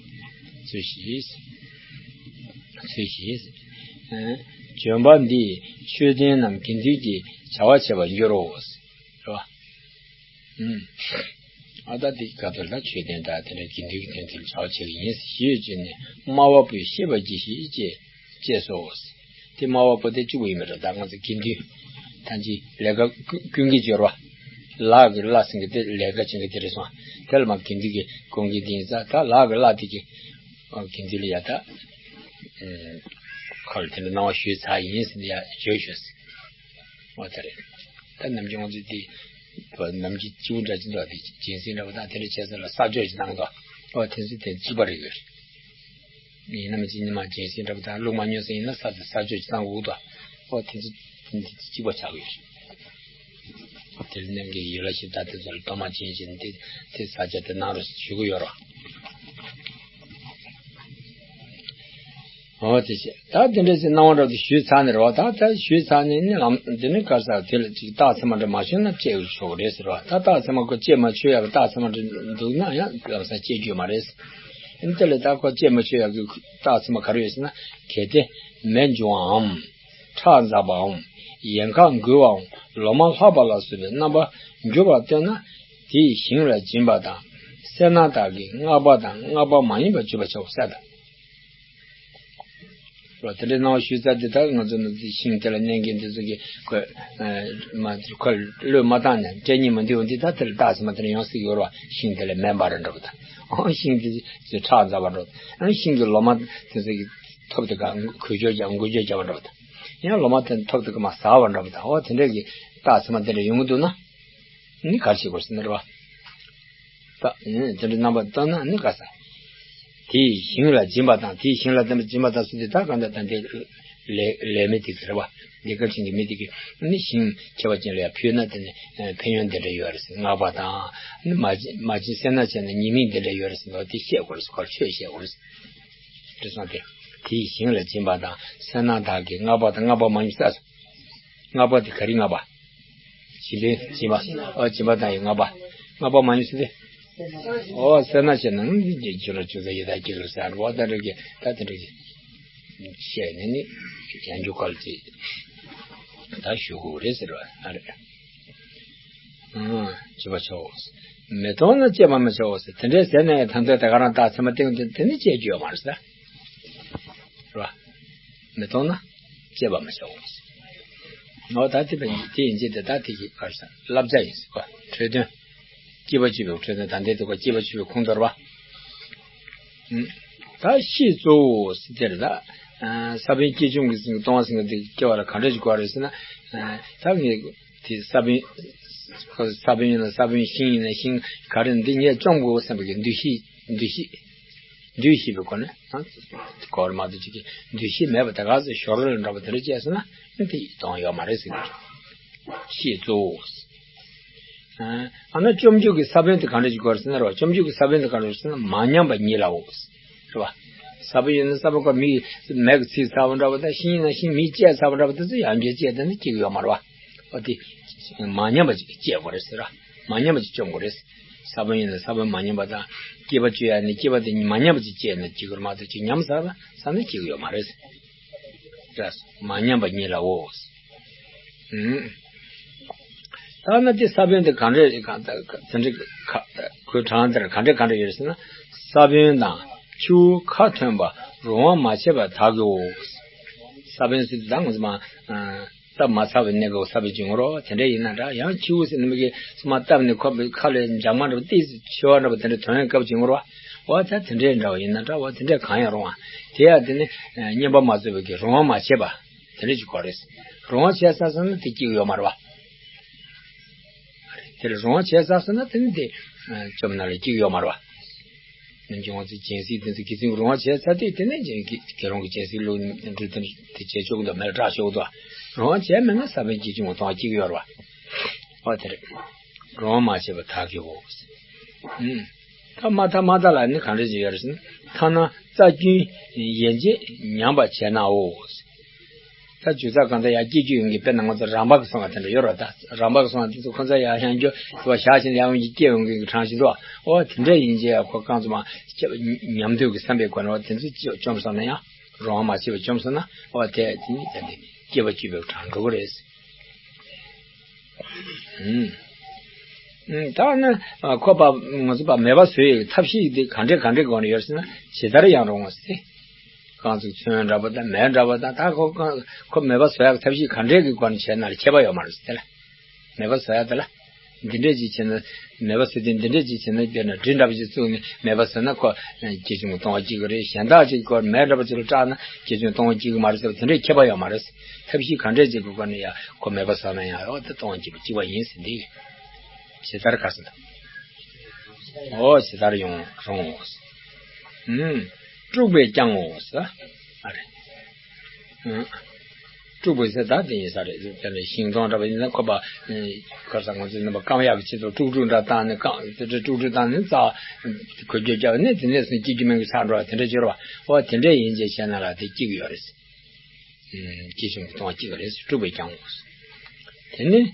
འཚོལ་ཞིག་འཚོལ་ཞིག་ལྗོན་པ་འདིས་མཆོད་རྟེན་ནམ་དགེ་འདུན་གྱི་བྱ་བ་བྱེད་པར་འགྱུར་རོ། རེད་བ། ཨ་ད་འདི་ག་ཚོད་ལ་མཆོད་རྟེན་དང་དེ་འདྲ་དགེ་འདུན་གྱི་དོན་དུ་བྱ་བ་བྱེད་ཀྱི་ཡིན་ཞེས་བརྗོད་ནས་སྨྲ་བ་པོས་ཤེས་པར་གྱིས་ཤིག་ཅེས་ཅེས་སོ། དེ་སྨྲ་བ་པོ་དེ་གཅིག་པུ་ཡིན་པ་རེད། ད་ང་ཚོ་དགེ་འདུན་ཐམས་ཅད་ལས་ཀ་ཀུན་གྱི་སྦྱོར་བ། ལག་གི་ལ་ཟེར་མཁན་དེ་ལས་ཀ་བྱེད་མཁན་དེ་རེད་སོང་། དེ་ལ་མ་དགེ་འདུན་གྱི་དགོངས་ཀྱི་འདི་ཡིན་ཙང་ད་ལག་གི་ལ་དེ་གི་དགེ་འདུན་ལ་ཡ་ད་ཁོ་ལ་དེ་འདྲ་གནང་བ་ཞུས་ཚར་ཡིན་ཟེར་ནས་ཡ་བརྗོད་ཞུས་ཟེར། འོ་ད་རེད། ད་ནམ་རྒྱུན་ང་ཚོས་དེ་ནམ་རྒྱུན་སྤྱི་བོ་འདྲ་ཅིག་འདུག་དེ་སྦྱིན་སྲེག་འདྲ་པོ་དང་དེ་འདྲ་བྱས་ཙང་ལ་ས་ཕྱོགས་ཀྱི་སྣང་དོགས་འོ་དེ་ཚོ་དེ་གཅིག་པ་རེད་ཡོད་རེད། ཡིན་ན་མི་གཅིག་ཉི་མ་སྦྱིན་སྲེག་འདྲ་པོ་དང་བླུགས་མ་མྱོང་ཟེར་ཡིན་ན་ས་དེ་ས་ཕྱོགས་ཀྱི་སྣང་དོགས་འདུག་འོ་དེ་ཚོ་དེ་གཅིག་པ་ཆགས་ཡོད་རེད། དེ་ལ་ནམ་རྒྱུན་ཡིད་ལ་ཞིབ་ལྟ་དེ་ཚོ་ལ་གཏོར་མ་སྦྱིན་བྱས་ནས་དེ་དེ་ས་ཆ་དེ་སྣང་རོགས་ཞུ་གི་ཡོད་རེད། འོ་དེ་བྱས། ད་དེ་འདྲ་ཞིག་སྣང་བ་འདྲ་དེ་ཞུས་ཚར་ནས་རེད་བ། ད་ད་ཞུས་ཚར་ནས་ནི་ལམ་དེ་ནི་ག་ས་དེ་ལ་ཅིག་རྟགས་མཚན་མ་འདྲ་མ་བྱུང་ན་བཅད་ཆོག་གི་རེད་ཟེར་བ། ད་རྟགས་མཚན་མ་ཁོ་བཅད་མ་ཆོག་ཡག་གི་རྟགས་མཚན་མ་འདྲ་འདུག་ན་ཡང་ལམ་སང་བཅད་རྒྱུ་མ་རེད། ཨ་ནི་དེ་ལ་ད་ཁོ་བཅད་མ་ཆོག་ཡག་གི་རྟགས་མཚན་མ་ག་རེ་ཡོད་ཟེར་ན་གལ་ཏེ་མེ་འབྱུང་བའམ། ཁྲག་འཛག་པའམ། ཡལ་ག་འགུལ་བའམ། ལོ་མ་ལྷག་པ་ལ་སོགས་པའི་རྣམ་པར་འགྱུར་བ་སྟོན་ན། དེའི་ཞིང་ལ་སྦྱིན་པ་དང་། སེར་སྣ་དག་གིས་སྔགས་པ་དང་སྔགས་པ་མ་ཡིན་པ་བརྗོད་པར་བྱའོ་ཟེར་དང་། རོ་དེ་འདྲའི་སྣང་བ་ཞུས་ཚར་དུས་ད་ང་ཚོ་ནི་ཤིང་དེ་ལ་གནས་མཁན་དེ་ཚོ་གིས་ཁོ་མ་ཁོ་བློས་མ་བཏང་ནས་སྤྲད་སྙིང་མི་འདོད་འོང་དུས་ད་དེ་ལ་རྟགས་མཚན་མ་དེ་འདྲ་ཡོང་སྲིད་ཡོད་རོ། ཤིང་དེ་ལ་མེ་འབར་ར་འདྲ་པོ་དང་། ཨང་ཤིང་དེ་ཚོ་ཁྲག་འཛག་པ་འདྲ་པོ། ཨང་ཤིང་གི་ལོ་མ་དེ་ཚོ་གིས་ཐོབ་དེ་ག་འགུལ་སྐྱོད་རྒྱག་འགུལ་སྐྱོད་རྒྱག་པ་འདྲ་པོ་དང་། ཡང་ལོ་མ་དེ་ཐོབ་དེ་ག་མ་ཟ་བ་འདྲ་པོ་དང་། ཨོ་དེ་འདྲ་གི་རྟགས་མཚན་མ་དེ་འདྲ་ཡོང་གི་འདུག་ན། ནི་ག་རེ་བྱེད་དགོས་ཟེར་ན་རེད་བ། ད་ཨེ་དེ་འདྲའི་རྣམ་པ་བཏང་ན་ནི་ག་ས། དེའི་ཞིང་ལ་སྦྱིན་པ་དང་དེའི་ཞིང་ལ་དེ་འདྲ་སྦྱིན་པ་དང་ཟེར་དུས་ད་གང་ལྟར་ད་འདི་ལས་ལས་མི་དེ་གི་རེད་བ། ལས་ཀ་བྱེད་མཁན་མི་དེ་གི་ནི་ཞིང་ཁྱད་པར་ཅན་ལ་ཡང་ཕུལ་ན་དེ་ནི་ཕན་ཡོན་འདི་འདྲ་ཡོད་རེད་ཟེར། སྔགས་པ་དང་ནི་མ་བྱིན་མ་བྱིན་སེར་སྣ་བྱས་ན་ཉེས་དམིགས་འདི་འདྲ་ཡོད་རེད་ཟེར་ནོ་དེ་བཤད་དགོས་རེད་ཟེར། ཁོ་ལ་ཆོས་བཤད་དགོས་རེད་ཟེར། དེ་སོང་སྟེ། དེའི་ཞིང་ལ་སྦྱིན་པ་དང་སེར་སྣ་དག་གིས་སྔགས་པ་དང་སྔགས་པ་མ་ཡིན་ས། སྔགས་པ་དེ་ག་རེ་སྔགས་པ། སྦྱིན་པའི་སྦྱིན་པ། ཨོ་སྦྱིན་པ་དང་ཡི་སྔགས་པ། སྔགས་པ་མ་ཡིན་ས་དེ། ཨོ་སེར་སྣ་བྱས་ན་ནི་འདི་ཇོ་ར་ཇོ་ས་ཡི་དྭགས་ཀྱི་ལུགས་ཟེར་བ་ད་འདྲ་གི་ད་དེ་འདྲ་གི་བཤད་ནས་ནི་ཡང་འཇུག་སྐོར་ཅིག་ད་ཞུ་དགོས་རེད་ཟེར་བ་ཨ་རེད། བྱེད་པ་བྱའོ། མི་མཐོང་ན་བཅད་པ་མི་བྱའོ་ཟེར། དེ་འདྲའི་ཟེར་ནས་ད་ལྟ་དེ་ག་རང་རྟགས་མཚན་མ་སྟེང་དུ་དེ་ནི་བཅད་རྒྱུ་ཡོད་མ་རེད་ཟེར། རེད་བ། མི་མཐོང་ན་བཅད་པ་མི་བྱའོ་ཟེར། འོ་ད་དེ་བས་དེ་ཡིན་གཅིག་དེ་ད་དེ་གི་ག་རེ་ཟེར་བསླབ་བྱ་ཡིན་ཟེར་བ་འཕྲོས་དོན། སྐྱེས་པ་བཅུ་པའི་འཕྲོས་དོན་ད་ལྟའི་དུས་ཀ་སྐྱེས་པ་བཅུ་པའི་ཁུངས་དོར་བ། ད་བཤེས་གཙོ་བོ་ཟེར་དེར་ད། ས་བོན་སྐྱེས་ཆུང་གི་སྟོང་བ་ཟེར་མཁན་དེ་སྐྱེ་བ་ལ་ག་འདྲ་ཞིག་དགོས་རེད་ཟེར་ན། ད་ངས་དེ་ས་བོན། ས་བོན་ཡིན་ན་ས་བོན། ཤིང་ཡིན་ན་ཤིང་། ག་རེ་འདི་ངས་བཅོམ་དགོས་བསམ་པའི་འདུ་ཤེས། འདུ་ཤེས། འདུ་ཤེས་པའི་སྒོ་ནས་ན། གོ་བར་མ་གཏོགས་ཅིག་གི་འདུ་ཤེས་མེད་པ་དེ་ག་ཚོད་ཞོར་ལ་འདྲ་པོ་དེ་འདྲ་བྱས་སོང་ན་དེ་གཏོང་ཡོད་མ་རེད་ཟེར་གི་རེད། བཤེས་གཙོ་བོ། ཨ་ན་སྐྱོབ་འཇུག་གི་ས་བོན་དེ་གང་འདྲ་ཞིག་དགོས་རེད་ཟེར་ན་རེད་བ། སྐྱོབ་འཇུག་གི་ས་བོན་དེ་གང་འདྲ་ཞིག་ཟེར་ན་མ་ཉམས་པ་ཉིད་ལའོ། རེད་བ། ས་བོན་ཡིན་ན་ས་བོན་ཁོ་མི་མེ་གིས་ཚིག་ཚར་བ་འདྲ་བ་དང་། ཤིང་ཡིན་ན་ཤིང་མིས་བཅད་ཚར་བ་འདྲ་བ་དེ་ཚོ་ཡང་བསྐྱར་བཅད་དེ་ནི་སྐྱེ་གི་ཡོད་མ་རེད་བ། འོ་དེ་མ་ཉམས་པ་ཅིག་བཅད་དགོས་རེད་ཟེར་བ། མ་ཉམས་པ་ཅིག་སྐྱོབ་དགོས་རེད། ས་བོན་ཡིན་ན་ས་བོན་མ་ཉམས་པ་དང་། སྐྱེས་པ་བཅུ་ཡང་ནི་སྐྱེས་པ་དེ་མ་ཉམས་པ་ཅིག་བཅད་ན་སྐྱེ་གི་རེད་མ་གཏོགས་ཅིག་ཉམས་ཚར་བ་ས་ནི་སྐྱེ་གི་ཡོད་མ་རེད། མ་ཉམས་པ་ཉིད་ལའོ། ད་ནི་དེ་ས་བོན་དེ་གང་འདྲས་གང་དེ་འདྲས་ཁོའི་གྲངས་དེར་གང་འདྲས་གང་འདྲས་ཡོད་ཟེར་ན། ས་བོན་དང་ཆུ་བོ་ཁ་ཐོན་པ་རུང་བ་མ་ཆད་པར་དག་གོ། ས་བོན་ཟེར་དུས་ད་ང་ཚོ་མ་བཏབ་མ་ཚར་བའི་གནས་སྐབས་ས་བོན་གྱི་ངོ་རོ་དེ་འདྲས་ཡིན་ན་འདྲ། ཡང་ཆུ་བོ་ཟེར་ནི་མི་གི་ས་མ་བཏབ་ནས་ཁོ་ཁ་ལས་འཇག་མ་འདྲ་བ་ཏིས་ཆེ་བ་འདྲ་བ་དེ་འདྲས་ཐོན་སྐབས་ཀྱི་ངོ་རོ། འོ་ད་དེ་འདྲས་འདྲ་བ་ཡིན་ན་འདྲ། འོ་དེ་འདྲས་གང་ཡང་རུང་བ་དེ་ཡང་དེ་ནི་བསྙེན་པ་མ་རྫོགས་པའི་གི་རུང་བ་མ་ཆད་པ། དེ་འདྲ་ཅིག་གོ་རེད། རུང་བ་བྱས་ཚར་སོང་ན་དེ་སྐྱེ་གི་ཡོད་མ་རེད་བ། དེ་ལ་རུང་བ་བྱས་ཚར་སོང་ན་དེ་ནི་དེ་བཅོམ་ནང་ལ་སྐྱེ་གི་ཡོད་མ་རེད་བ། ནམ་རྒྱུན་ང་ཚོས་སྦྱིན་སྲེག་དེ་ཚོ་དགེ་ཚུལ་རུང་བ་བྱས་ཚར་དུས། དེ་ནས་སྦྱིན་དགེ་རུང་གི་སྦྱིན་སྲེག་བླུགས་འགྲོ་དེ་དེ་བྱས་ཆོག་གི་འདུག་མེད་ལ་སྐྲག་ཆོག་གི་འདུག་རུང་བ་བྱས་མེད་ན་ས་བོན་བརྒྱད་ཅུ་ང་སྟོང་བ་གཅིག་ཡོད་རེད་བ། འོ་དེ་རེད། རུང་བ་མ་བྱས་པ་དག་གིའོ། ཨུམ། ཐ་མ་ཐ་མ་དག་ལ་ནི་གང་འདྲ་ཅིག་ཡོད་རེད་ཟེར་ན། ཐ་ན་རྩ་རྒྱུན་ཡན་ཆད་ཉམས་པར་བྱས་ནའོ། ད་རྒྱུ་རྩ་གང་ལྟར་ཡང་སྐྱེ་རྒྱུ་ཡོང་གི། དཔེར་ན་ང་ཚོ་རམ་པ་གི་སོང་བ་དེ་འདྲ་ཡོད་རེད། ད་རམ་པ་གི་སོང་བ་དེ་ཚོ་ཁོ་ཚོ་ཡང་ཡང་རྒྱུ་དེ་བ་བཞག་བཞིན་ཡང་ཡང་སྐྱེ་ཡོང་གི་གྲངས་ཤིག་འདུག་འོ་དེ་འདྲ་ཡིན་ཅེས་ཁོ་རྐང་ཚོ་མ་ཉམས་དུས་ཀྱི་བསམ་པའི་སྒོ་ནས་འོ་དེ་ཚོ་བཅོམ་སོང་ན་ཡང་། རུང་བ་མ་བྱས་པ་བཅོམ་སོང་ན་འོ་དེ་དེ་ནི་དེ་འདྲ་སྐྱེ་བ་བཅུ་པའི་གྲངས་འགྲོ་གི་རེད། ཨུམ། ཨུམ། ད་ནི་ཨ་ཁོ་པ་ང་ཚོ་པ་མེད་པ་བཟོ་ཡི་ཐབས་ཤེས་དེ་ག་འདྲས་ག་འདྲས་སྒོ་ནས་ཡོད་ཟེར་ན། ཇི་ལྟར་ཡང་རུང་བ་ཟེར། རྐང་ཚུགས་ཚོན་འདྲ་པོ་དང་མེ་འདྲ་པོ་དང་། ད་ཁོ་རྐང་ཁོ་མེད་པ་བཟོ་ཡག་ཐབས་ཤེས་ག་འདྲས་ཀྱི་སྒོ་ནས་བྱས་ན་ལ་ཁྱད་པར་ཡོད་མ་རེད་ཟེར་ལ། མེད་པ་བཟོ་ཡག་དེ་ལ། འདི་འདྲས་ཅིག་བྱས་ན། མེད་པ་བཟོ་དུས་འདི་འདྲས་ཅིག་བྱས་ན། དཔེར་ན་གྲི་འདྲ་པོ་ཅིག་བཙུགས་ནས་མེད་པ་བཟོས་ན་ཁོ་བརྒྱད་ཅུ་སྟོང་བ་གཅིག་གི་རེད། གཞན་དག་ཅིག་ཁོ་མེ་འདྲ་པོ་ཅིག་ལ་སྐྲག་ན་བརྒྱད་ཅུ་སྟོང་བ་གཅིག་གི་མ་རེད་ཟེར་བ་དེ་འདྲས་ཁྱད་པར་ཡོད་མ་རེད། ཐབས་ཤེས་ག་འདྲས་ཅིག་གི་སྒོ་ནས་ཡང་ཁོ་མེད་པ་བཟོས་ན་ཡང་འོ་དེ་སྟོང་བ་གཅིག་པ་གཅིག་པ་ཡིན་ཟེར་འདི། ཇི་ལྟར་ག་ཟེར་ན། འོ་ཇི་ལྟར་ཡང་རུང་ངོ་། ཨུམ། དཀྲུགས་པས་ཀྱང་ངོ་ཟེར། ཨ་རེ། ཨུམ། དཀྲུགས་པས་ཟེར་ད་དེ་ཡིན་ས་རེད། དེ་ནས་ཤིང་སྡོང་འདྲ་པོ་ཡིན་ན་ཁོ་པ། ཨུམ། ཁར་ས་ང་ཚོས་ནི་པ་སྐམ་ཡག་གི་ཆེད་དུ་དཀྲུག་དཀྲུག་འདྲ་བཏང་ནས། སྐམ་དེ་འདྲ་དཀྲུག་དཀྲུག་བཏང་ནས་རྩྭ་འཁོར་རྒྱུག་རྒྱག་ནས་དེ་ནས་སུ་སྐྱེ་རྒྱུ་མེད་གི་ཆགས་འགྲོ་བ་དེ་འདྲ་འབྱོར་བ། འོ་དེ་འདྲ་ཡིན་ཅེས་བཤད་ན་ལ་དེ་སྐྱེ་གི་ཡོད་རེད། ཨུམ། སྐྱེ་ཆུང་གི་སྟོང་བ་སྐྱེ་གི་རེད། དཀྲུགས་པས་ཀྱང་ངོ་། དེ་ནས་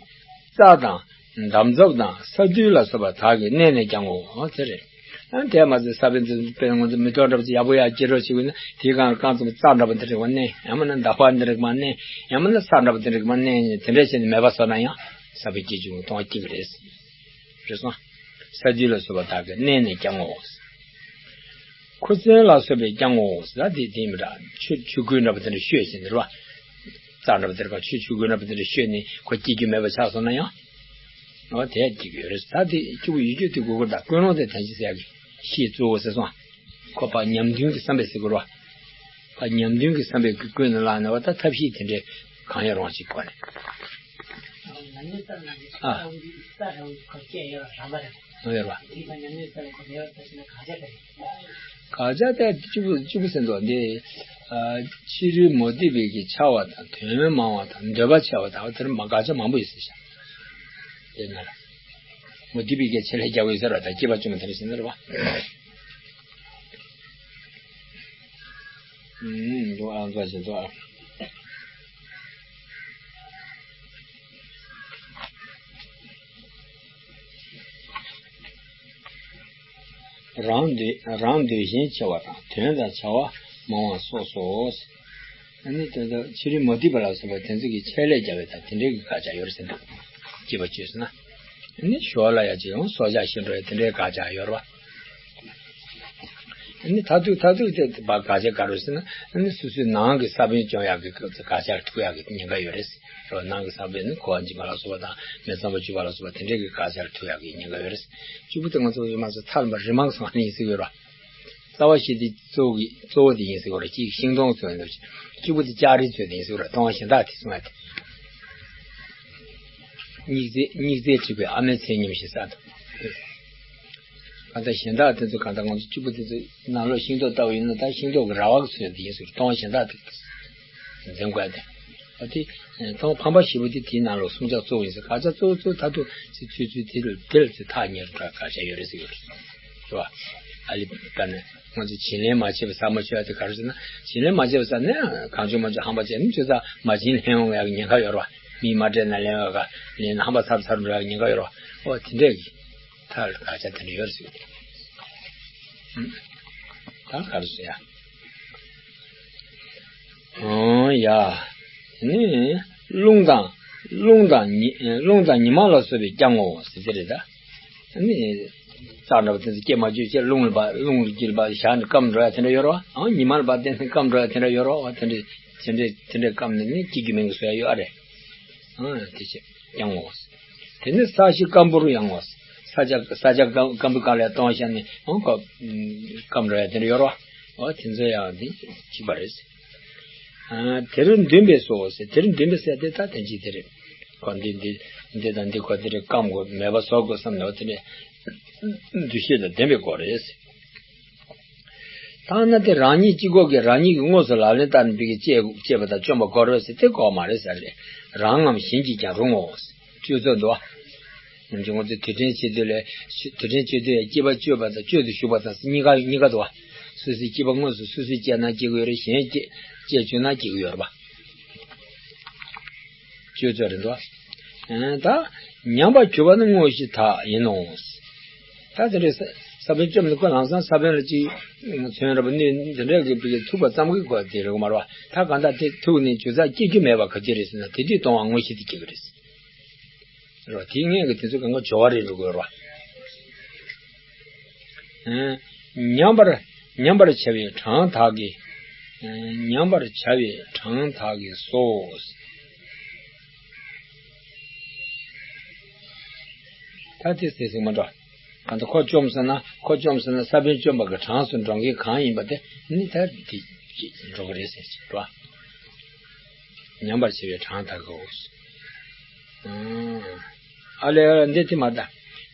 རྩྭ་དང་འདམ་རྫབ་དང་ས་རྡུལ་ལ་སོགས་པ་དག་གིས་མནན་ནས་ཀྱང་ངོ་། དེ་རེད། ཨ་དེ་མ་ཟད་ས་བོན་དེ་དཔེར་ང་ཚོ་མེ་ཏོག་འདྲ་པོ་ཅིག་ཡག་པོ་ཡག་སྐྱེ་རོགས་བྱེད་དགོས་ན་དེའི་སྒང་ལ་རྐང་ཙམ་རྩྭ་འདྲ་པོ་དེ་འདྲ་བ་མནན། ཡང་མིན་ན་འདབ་བག་འདི་འདྲ་མ་མནན། ཡང་མིན་ན་ས་འདྲ་པོ་དེ་འདྲ་མ་མནན། དེ་འདྲ་བྱས་ནས་མེད་པ་བཟོས་ན་ཡང་ས་བོན་སྐྱེ་ཆུང་གི་སྟོང་བ་སྐྱེ་གི་རེད། རེད་སོང་། ས་རྡུལ་ལ་སོགས་པ་དག་གིས་མནན་ནས་ཀྱང་ངོ་། ཁུ་ཚན་ལ་སོགས་པས་ཀྱང་ངོ་ཟེར་ད་དེ་དེ་མི་འདྲ། ཆུ་ཆུ་ཁོལ་འདྲ་པོ་དེ་འདྲ་བཤོས་ཟིན་རེད་བ། རྩྭ་འདྲ་པོ་དེ་འདྲ་ཆུ་ཆུ་ཁོལ་འདྲ་པོ་དེ་འདྲ་བཤོས་ནས་ཁོ་སྐྱེ་རྒྱུ་མེད་པ་ཆགས་སོང་ན་ཡང་། འོ་དེ་སྐྱེ་གི་ཡོད་རེད། ད་དེ་སྐྱེ་བོ་ཡུལ་རྒྱུ་དེ་དགོས་མཁོ་ད་ཀུན་སློང་དེ་དོན་གྱི་ཟེར་ཡག་གི་ཤེས་གཙོ་བོ་ཟེར་སོང་། ཁོ་པ་ཉམས་མྱོང་གི་བསམ་པས་ཟེར་དགོས་རེད་བ། ད་ཉམས་མྱོང་གི་བསམ་པའི་ཀུན་ནས་བསླངས་ནས་བ། ད་ཐབས་ཤེས་དེ་འདྲའི་གང་ཡང་རུང་ཞིག་གོ་ནས། ཨ། ཡོད་རེད་བ། དགག་བྱ་དེ་གཅིག་པུ་གཅིག་པུ་ཟེར་འདུག་འདི། ཨ། ཕྱི་རོལ་མུ་སྟེགས་པའི་གི་འཆལ་བ་དང་དོན་མང་བ་དང་འདོད་པ་ཆེ་བ་དང་དེར་མ་དགག་བྱ་མང་པོ་ཡོད་ཟེར་ཤག་དེ་ན་ལ། མུ་སྟེགས་པའི་གི་ཆེད་ལས་རྒྱག་དགོས་ཟེར་བ་དང་སྐྱེས་པ་བཅོས་མ་དེ་འདྲ་ཟེར་ན་རེད་བ། ཨུམ། འདུག་ཨ་འགའ་ཞིག་འདུག་ཨ། རང་འདོད་རང་འདོད་གཞན་ཆེ་བ་དང་དོན་དང་བྱ་བ་མང་བ་སོགས་སོ། ཨ་ནི་དེ་ལྟར་ཕྱི་རོལ་མུ་སྟེགས་པ་ལ་སོགས་པ་དེ་ཚོ་གི་ཆེད་ལས་རྒྱག་པའི་དང་དེ་འདྲའི་གི་དགག་བྱ་ཡོད་རེད་ཟེར་འདུག་སྐྱེས་པ་བཅོས་ཟེར་ན། ཨ་ནི་ཞོར་ལ་ཡ་ཅིག་ཡང་སྲོག་ཆགས་ཤི་འགྲོ་ཡ་དེ་འདྲའི་དགག་བྱ་ཡོད་རེད་བ། ཨ་ནི་མཐར་ཐུག་མཐར་ཐུག་དེ་བ་དགག་བྱ་ག་རེ་ཟེར་ན། ཨ་ནི་སོ་སོའི་ནང་གི་ས་བོན་བཅོམ་ཡག་གི་དགག་བྱ་ལ་ཐུག་ཡག་གི་ཉེན་ཁ་ཡོད་རེད། རོ་ནང་གི་ས་བོན་ནི་ཁུ་བ་འབྱིན་པ་ལ་སོགས་པ་དང་མེ་ཚང་པོ་བཅུག་པ་ལ་སོགས་པ་དེ་འདྲའི་གི་དགག་བྱ་ལ་ཐུག་ཡག་གི་ཉེན་ཁ་ཡོད་རེད། གཅིག་པུ་དེ་ང་ཚོ་མ་ཚོ་ཐར་པ་རི་མང་སོང་ནི་ཡིན་ཟེར་གི་ཡོད་རེད། རྩ་བ་ཤེས་དེ་གཙོ་བོ་གི་གཙོ་བོ་དེ་ཡིན་ཟེར་གི་ཡོད་རེད། གཅིག་ཤིང་སྡོང་ཚོ་ཡིན་ཟེར། གཅིག་པུ་དེ་ལྕགས་རིའི་ཚོ་དེ་ཡིན་ཟེར་གི་ཡོད་རེད། སྟོང་བ་གཞན་དག་དེ་གསུང་ཡ་དེ། སྙིགས་རྫས་སྙིགས་རྫས་འཁྲིགས་པའི་ཨ་མའི་ཚེ་ཉིན་བཞིན་ས་དང་། གང་ལྟར་གཞན་དག་དེ་ཚོ་གང་ལྟར་ང་ཚོ་གཅིག་པུ་དེ་ཚོ་ནང་ལོགས་ཤིང་ཏོག་ལྟ་བུ་ཡིན་ན་ད་ཤིང་ཏོག་གི་ར་བ་གི་ཚོད་དེ་ཡིན་ཟེར། སྟོང་བ་གཞན་དག་དེ་འཛིན་དགོས་ཏེ། ཨ་དེ་སྟོང་ཕམ་པ་བཞི་པོ་དེ་དེའི་ནང་ལོགས་སུམ་ཅུ་གཙོ་བོ་ཡིན་ཟེར། དགག་བྱ་གཙོ་བོ་གཙོ་བོ་མཐར་ཐུག་ཚེ་ཚུལ་ཚུལ་དེ་ལ་དེ་ལ་ཚེ་ཐག་ཉེ་རུ་འདྲ་དགག་བྱ་ཡོད་རེད་ཟེར་གི་ཡོད་རེད། རེད་བ། ཨ་ལི་ད་ནི་ང་ཚོས་བྱིན་ལེན་མ་བྱས་པ་ཟ་མ་ཆོད་ཡ་དེ་ག་རེ་ཟེར་ན། བྱིན་ལེན་མ་བྱས་པ་ཟ་ནས་གང་བྱུང་མ་བྱུང་ཧམ་པ་བྱས་ནས་ཆུ་ཚགས་མ་བྱིན་ལེན་ཡོང་ཡག་གི་ཉེན་ཁ་ཡོད་རེད་བ། མིས་མ་སྤྲད་ན་ལེན་ཡོང་ཡག་ལེན་ན་ཧམ་པ་ཚ་རུ་ཚ་རུ་འགྲོ་ཡག་གི་ཉེན་ཁ་ཡོད་རེད་བ། འོ་དེ་འདྲས་ཀྱི་ཐག་ལ་དགག་བྱ་དེ་འདྲ་ཡོད་རེད་ཟེར། ད་ག་རེ་ཟེར་ཡ། ཨོ་ཡ། དེ་ནི་རླུང་དང་རླུང་དང་ཉི་རླུང་དང་ཉི་མ་ལ་སོགས་པས་ཀྱང་ངོ་ཟེར་དེ་རེད་ད། ཨ་ནི་རྩྭ་འདྲ་པོ་དེ་ཚོ་སྐྱེ་མ་བཅུག་ཅེས་རླུང་ལ་བབས། རླུང་ལ་དཀྱིལ་བབས་བཞག་ནས་སྐམ་འགྲོ་ཡ་དེ་འདྲ་ཡོད་རེད་བ། ཨང་ཉི་མ་ལ་བབས་བསྡད་ནས་སྐམ་འགྲོ་ཡ་དེ་འདྲ་ཡོད་རེད་བ། དེ་འདྲ་དེ་འདྲ་དེ་འདྲ་སྐམ་ནས་ནི་སྐྱེ་རྒྱུ་མེད་གི་བཟོ་ཡ་ཡོད་ཨ་རེད། ཨང་དེ་བྱས་ཀྱང་ངོ་། དེ་ནི་ས་གཞི་སྐམ་པོ་རུ་ཡང་ངོ་། ས་ཆ་ས་ཆ་སྐམ་སྐམ་པོའི་སྒང་ལ་ཡ་སྟོང་བཤད་ནས་ཨང་ཁོ་སྐམ་འགྲོ་ཡ་དེ་འདྲ་ཡོད་རེད་བ། འོ་དེ་ཚོ་ཡང་དེ་གཅིག་པ་རེད། ཨ་དེར་འདུན་པས་སོ་ཟེར། དེར་འདུན་པས་ཟེར་དེ་ད་དོན་གཅིག་དེ་རེད། ཁོ་འདི་འདི་འདི་དང་འདི་ཁོ་དེ་རེད། སྐམ་དགོས་མེད་པ་བཟོ་དགོས་བསམ་ནས་འོ་དེ་ནས་འདུ་ཤེས་དང་ལྡན་པའི་སྐོར་རེད། ཐ་ན་དེ་རང་ཉིད་གཅིག་པོ་གིས་རང་ཉིད་ཀྱི་དངོས་སུ་ལག་ལེན་བསྟར་ནས་ཕ་གི་བཅད་བཅད་པ་དང་བཅོམ་པ་དགོས་རེད་ཟེར་དེ་དགོས་མ་རེད་ཟེར་རེད། རང་ངམ་གཞན་གྱིས་ཀྱང་རུང་ངོ་། སྤྱོད་ཚུལ་འདུག་བ། ང་ཚོ་ང་ཚོས་དུས་དྲན་བྱེད་དུས་ལས་དུས་དྲན་བྱེད་དུས་ཡང་སྐྱེས་པ་གཅོད་པ་དང་གཅོད་དུ་ཞུགས་པ་དང་གཉིས་ཀ་གཉིས་ཀ་འདུག་བ། སོ་སོའི་སྐྱེས་པ་དངོས་སུ་སོ་སོས་བཅད་ན་སྐྱེ་གི་ཡོད་རེད། གཞན་བཅད་བཅད་བཅོས་ན་སྐྱེ་གི་ཡོད་རེད་པ། སྤྱོད་ཚུལ་རེད་འདུག་བ། ད་ཉམས་པར་གྱུར་པ་ནི་དངོས་གཞི་དག་ཡིན་ནོ། ད་དེ་འདྲའི་ས་ས་བོན་བཅོམ་ནས་ཁོ་ལམ་སང་ས་བོན་ལ་ཅིག་མཚོན་རབ་ནི་འདི་འདྲ་གི་ཕ་གི་ཐུག་པ་ཙམ་གྱིས་ཁོ་དེ་རེད་མ་རེད་བ། ད་གང་ལྟར་དེ་ཐུག་ནས་ཇི་ལྟར་སྐྱེ་རྒྱུ་མེད་པ་ག་ཅི་རེད་ཟེར་ན་དེ་དུས་སྟོང་པ་དངོས་གཞི་དེ་སྐྱེ་གི་རེད། རེད་བ། དེའི་སྔོན་གྱི་དེ་ཚོ་གང་ག་སྦྱོར་བ་རེད་འགྲོ་གི་ཡོད་རེད་བ། ཉམས་པར་ཉམས་པར་བྱ་བའི་གྲངས་དག་གིས། ཉམས་པར་བྱ་བའི་གྲངས་དག་གིས་སོ། ད་དེ་ཟེར་ཟིན་མ་འགྲོ། གང་ལྟར་ཁོ་བཅོམ་ཟེར་ན་ཁོ་བཅོམ་ཟེར་ན་ས་བོན་བཅོམ་པ་གི་གྲངས་སུ་འགྲོ་མཁན་གང་ཡིན་པ་དེ་ནི་ད་དེ་འགྲོ་གི་རེད་ཟེར་གྱི་རེད་བ། ཉམས་པར་བྱ་བའི་གྲངས་དག་གོ། ཨ་ལས་འདི་དེ་མ་ད།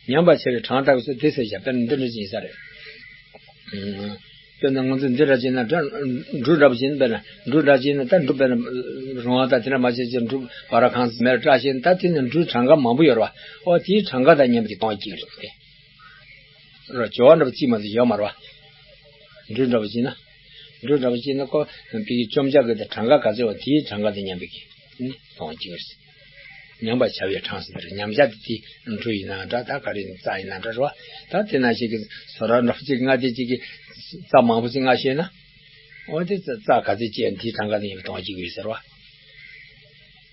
ཉམས་པར་བྱ་བའི་གྲངས་དག་གོ་སོ་དེ་ཟེར་བྱ་དཔེར་ན་འདི་འདྲ་ཅིག་ཡིན་ས་རེད། དཔེར་ན་ང་ཚོ་འདི་འདྲ་བྱས་ན་འདྲ་འབྲུ་འདྲ་བ་བྱས་ན་དཔེར་ན་འབྲུ་འདྲ་བྱས་ན་ད་འབྲུ་དཔེར་ན་རུང་བ་དང་དེ་འདྲ་མ་བྱས་ཅིག་འབྲུ་བ་ར་གང་ཟེར་མེར་བཀྲ་ཤིས་ད་དེ་ནི་འབྲུ་གྲངས་ཀ་མང་པོ་ཡོད་རེད་བ། ཨོ་དེའི་གྲངས་ཀ་དང་མཉམ་པའི་གཏོང་བ་གཅིག་རེད་དེ། ར་སྦྱོར་བ་འདྲ་པོ་གཅིག་མ་གཏོགས་ཡོད་མ་རེད་བ། འབྲུ་འདྲ་པོ་གཅིག་ན། འབྲུ་འདྲ་པོ་གཅིག་ན་ཁོ་བི་གི་བཅོམ་བྱ་གི་དེ་གྲངས་ཀ་ག་ཚོད་བ་དེའི་གྲངས་ཀ་དེ་མཉམ་པའི་གི་ནི་གཏོང་བ་གཅིག་རེད། ཉམས་པར་བྱ་བའི་གྲངས་སུ་དེར་ཉམས་བྱ་དེ་དེ་འབྲུ་ཡིན་ན་འདྲ་ད་ག་རེ་ཡིན་རྩྭ་ཡིན་ན་འདྲ་རེད་བ། ད་དེ་ན་ཞིག་གི་སོ་ར་འདྲ་པོ་གཅིག་ལྔ་དེ་གཅིག་གི་རྩྭ་མང་པོ་ཞིག་ལྔ་བཤད་ན། འོ་དེ་རྩྭ་ག་ཚོད་བཅད་ན་དེའི་གྲངས་ཀ་དེ་མཉམ་པའི་གཏོང་བ་གཅིག་ཡོད་ཟེར་བ།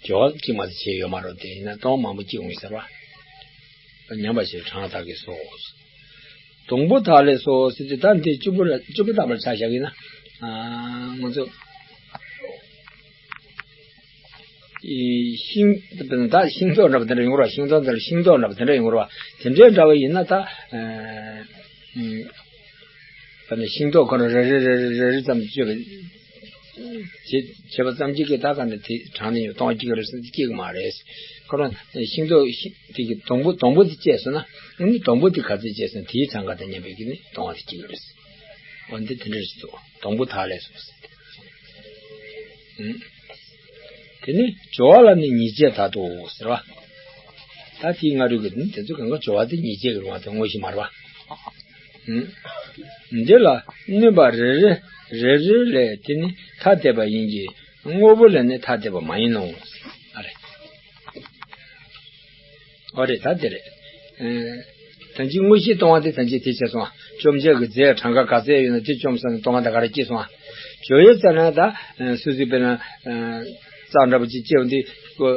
སྦྱོར་བ་གཅིག་མ་གཏོགས་བྱས་ཡོད་མ་རེད་དེ་ཡིན་ན་གཏོང་མང་པོ་གཅིག་འོང་ཟེར་བ། ཉམས་པར་བྱ་བའི་གྲངས་དག་གིས་སོ། སྡོང་པོ་དག་ལས་སོ་ཟེར་དུས་ད་འདི་གཅིག་པུ་ལ་གཅིག་པུ་བཏང་བར་ཆ་བཞག་ཡིན་ན། ང་ཚོ་ཤིང་ད་ཤིང་ཏོག་འདྲ་པོ་དེ་འདྲ་ཡོང་ར་ཤིང་ཏོག་འདི་ལ་ཤིང་ཏོག་འདྲ་པོ་དེ་འདྲ་ཡོང་ར་དེ་འདྲའི་འདྲ་བ་ཡིན་ན་ད། ཨ་ནི་ཤིང་ཏོག་ཁོ་རང་རེ་རེ་རེ་རེ་རེ་རེ་ཙམ་བཅོས་པ། བྱེད་བྱེད་པ་ཙམ་གྱིས་ཀྱི་ད་ག་ནས་དེ་གྲངས་ནས་གཏོང་བ་གཅིག་རེད་ཟེར་ན་གཅིག་མ་རེད། ཁོ་རང་ཤིང་ཏོག་ཤིང་དེ་གི་སྡོང་པོ་སྡོང་པོ་དེ་བཅད་སོང་ན་ཨ་ནི་སྡོང་པོ་དེ་ག་ཚོད་བཅད་སོང་དེའི་གྲངས་ཀ་དང་མཉམ་པའི་གི་ནི་གཏོང་བ་དེ་གཅིག་རེད། འོ་འདི་དེ་འདྲ་རེད་ཟེར་སྡོང་པོ་དག་ལས་སོ་ཟེར། དེ་ནི་སྦྱོར་བ་ལ་ནི་ཉིས་བྱས་ད་དོ་ཟེར་བ། ད་དེའི་སྔ་རོལ་གྱི་དེ་ཚོ་གང་ག་སྦྱོར་བ་དེ་ཉིས་བྱས་ཀྱི་རུང་བ་དེ་དངོས་གཞི་མ་རེད་བ། འདི་ལ་བསྣུན་པ་རེ་རེ་རེ་རེ་ལས་དེ་ནི་ཐ་དད་པ་ཡིན་གྱི་དངོས་པོ་ལས་ནི་ཐ་དད་པ་མ་ཡིན་ནོ། ཨ་རེ། ཨོ་རེད་ད་དེ་རེད། ད་ཅི་དངོས་གཞི་སྟོང་པ་དེ་ད་ཅི་དེ་བྱས་སོང་བ། བཅོམ་བྱ་གི་རྫས་གྲངས་ཀ་ག་ཚད་ཡོད་ན་དེ་བཅོམ་སོང་ནས་སྟོང་པ་ད་ག་རེ་སྐྱེས་སོང་བ། བྱོ་ཡི་རྩ་ན་ད་སུ་སུ་དཔེར་ན་རྩྭ་འདྲ་པོ་ཅིག་སྐྱེས་འདི་ཀོ།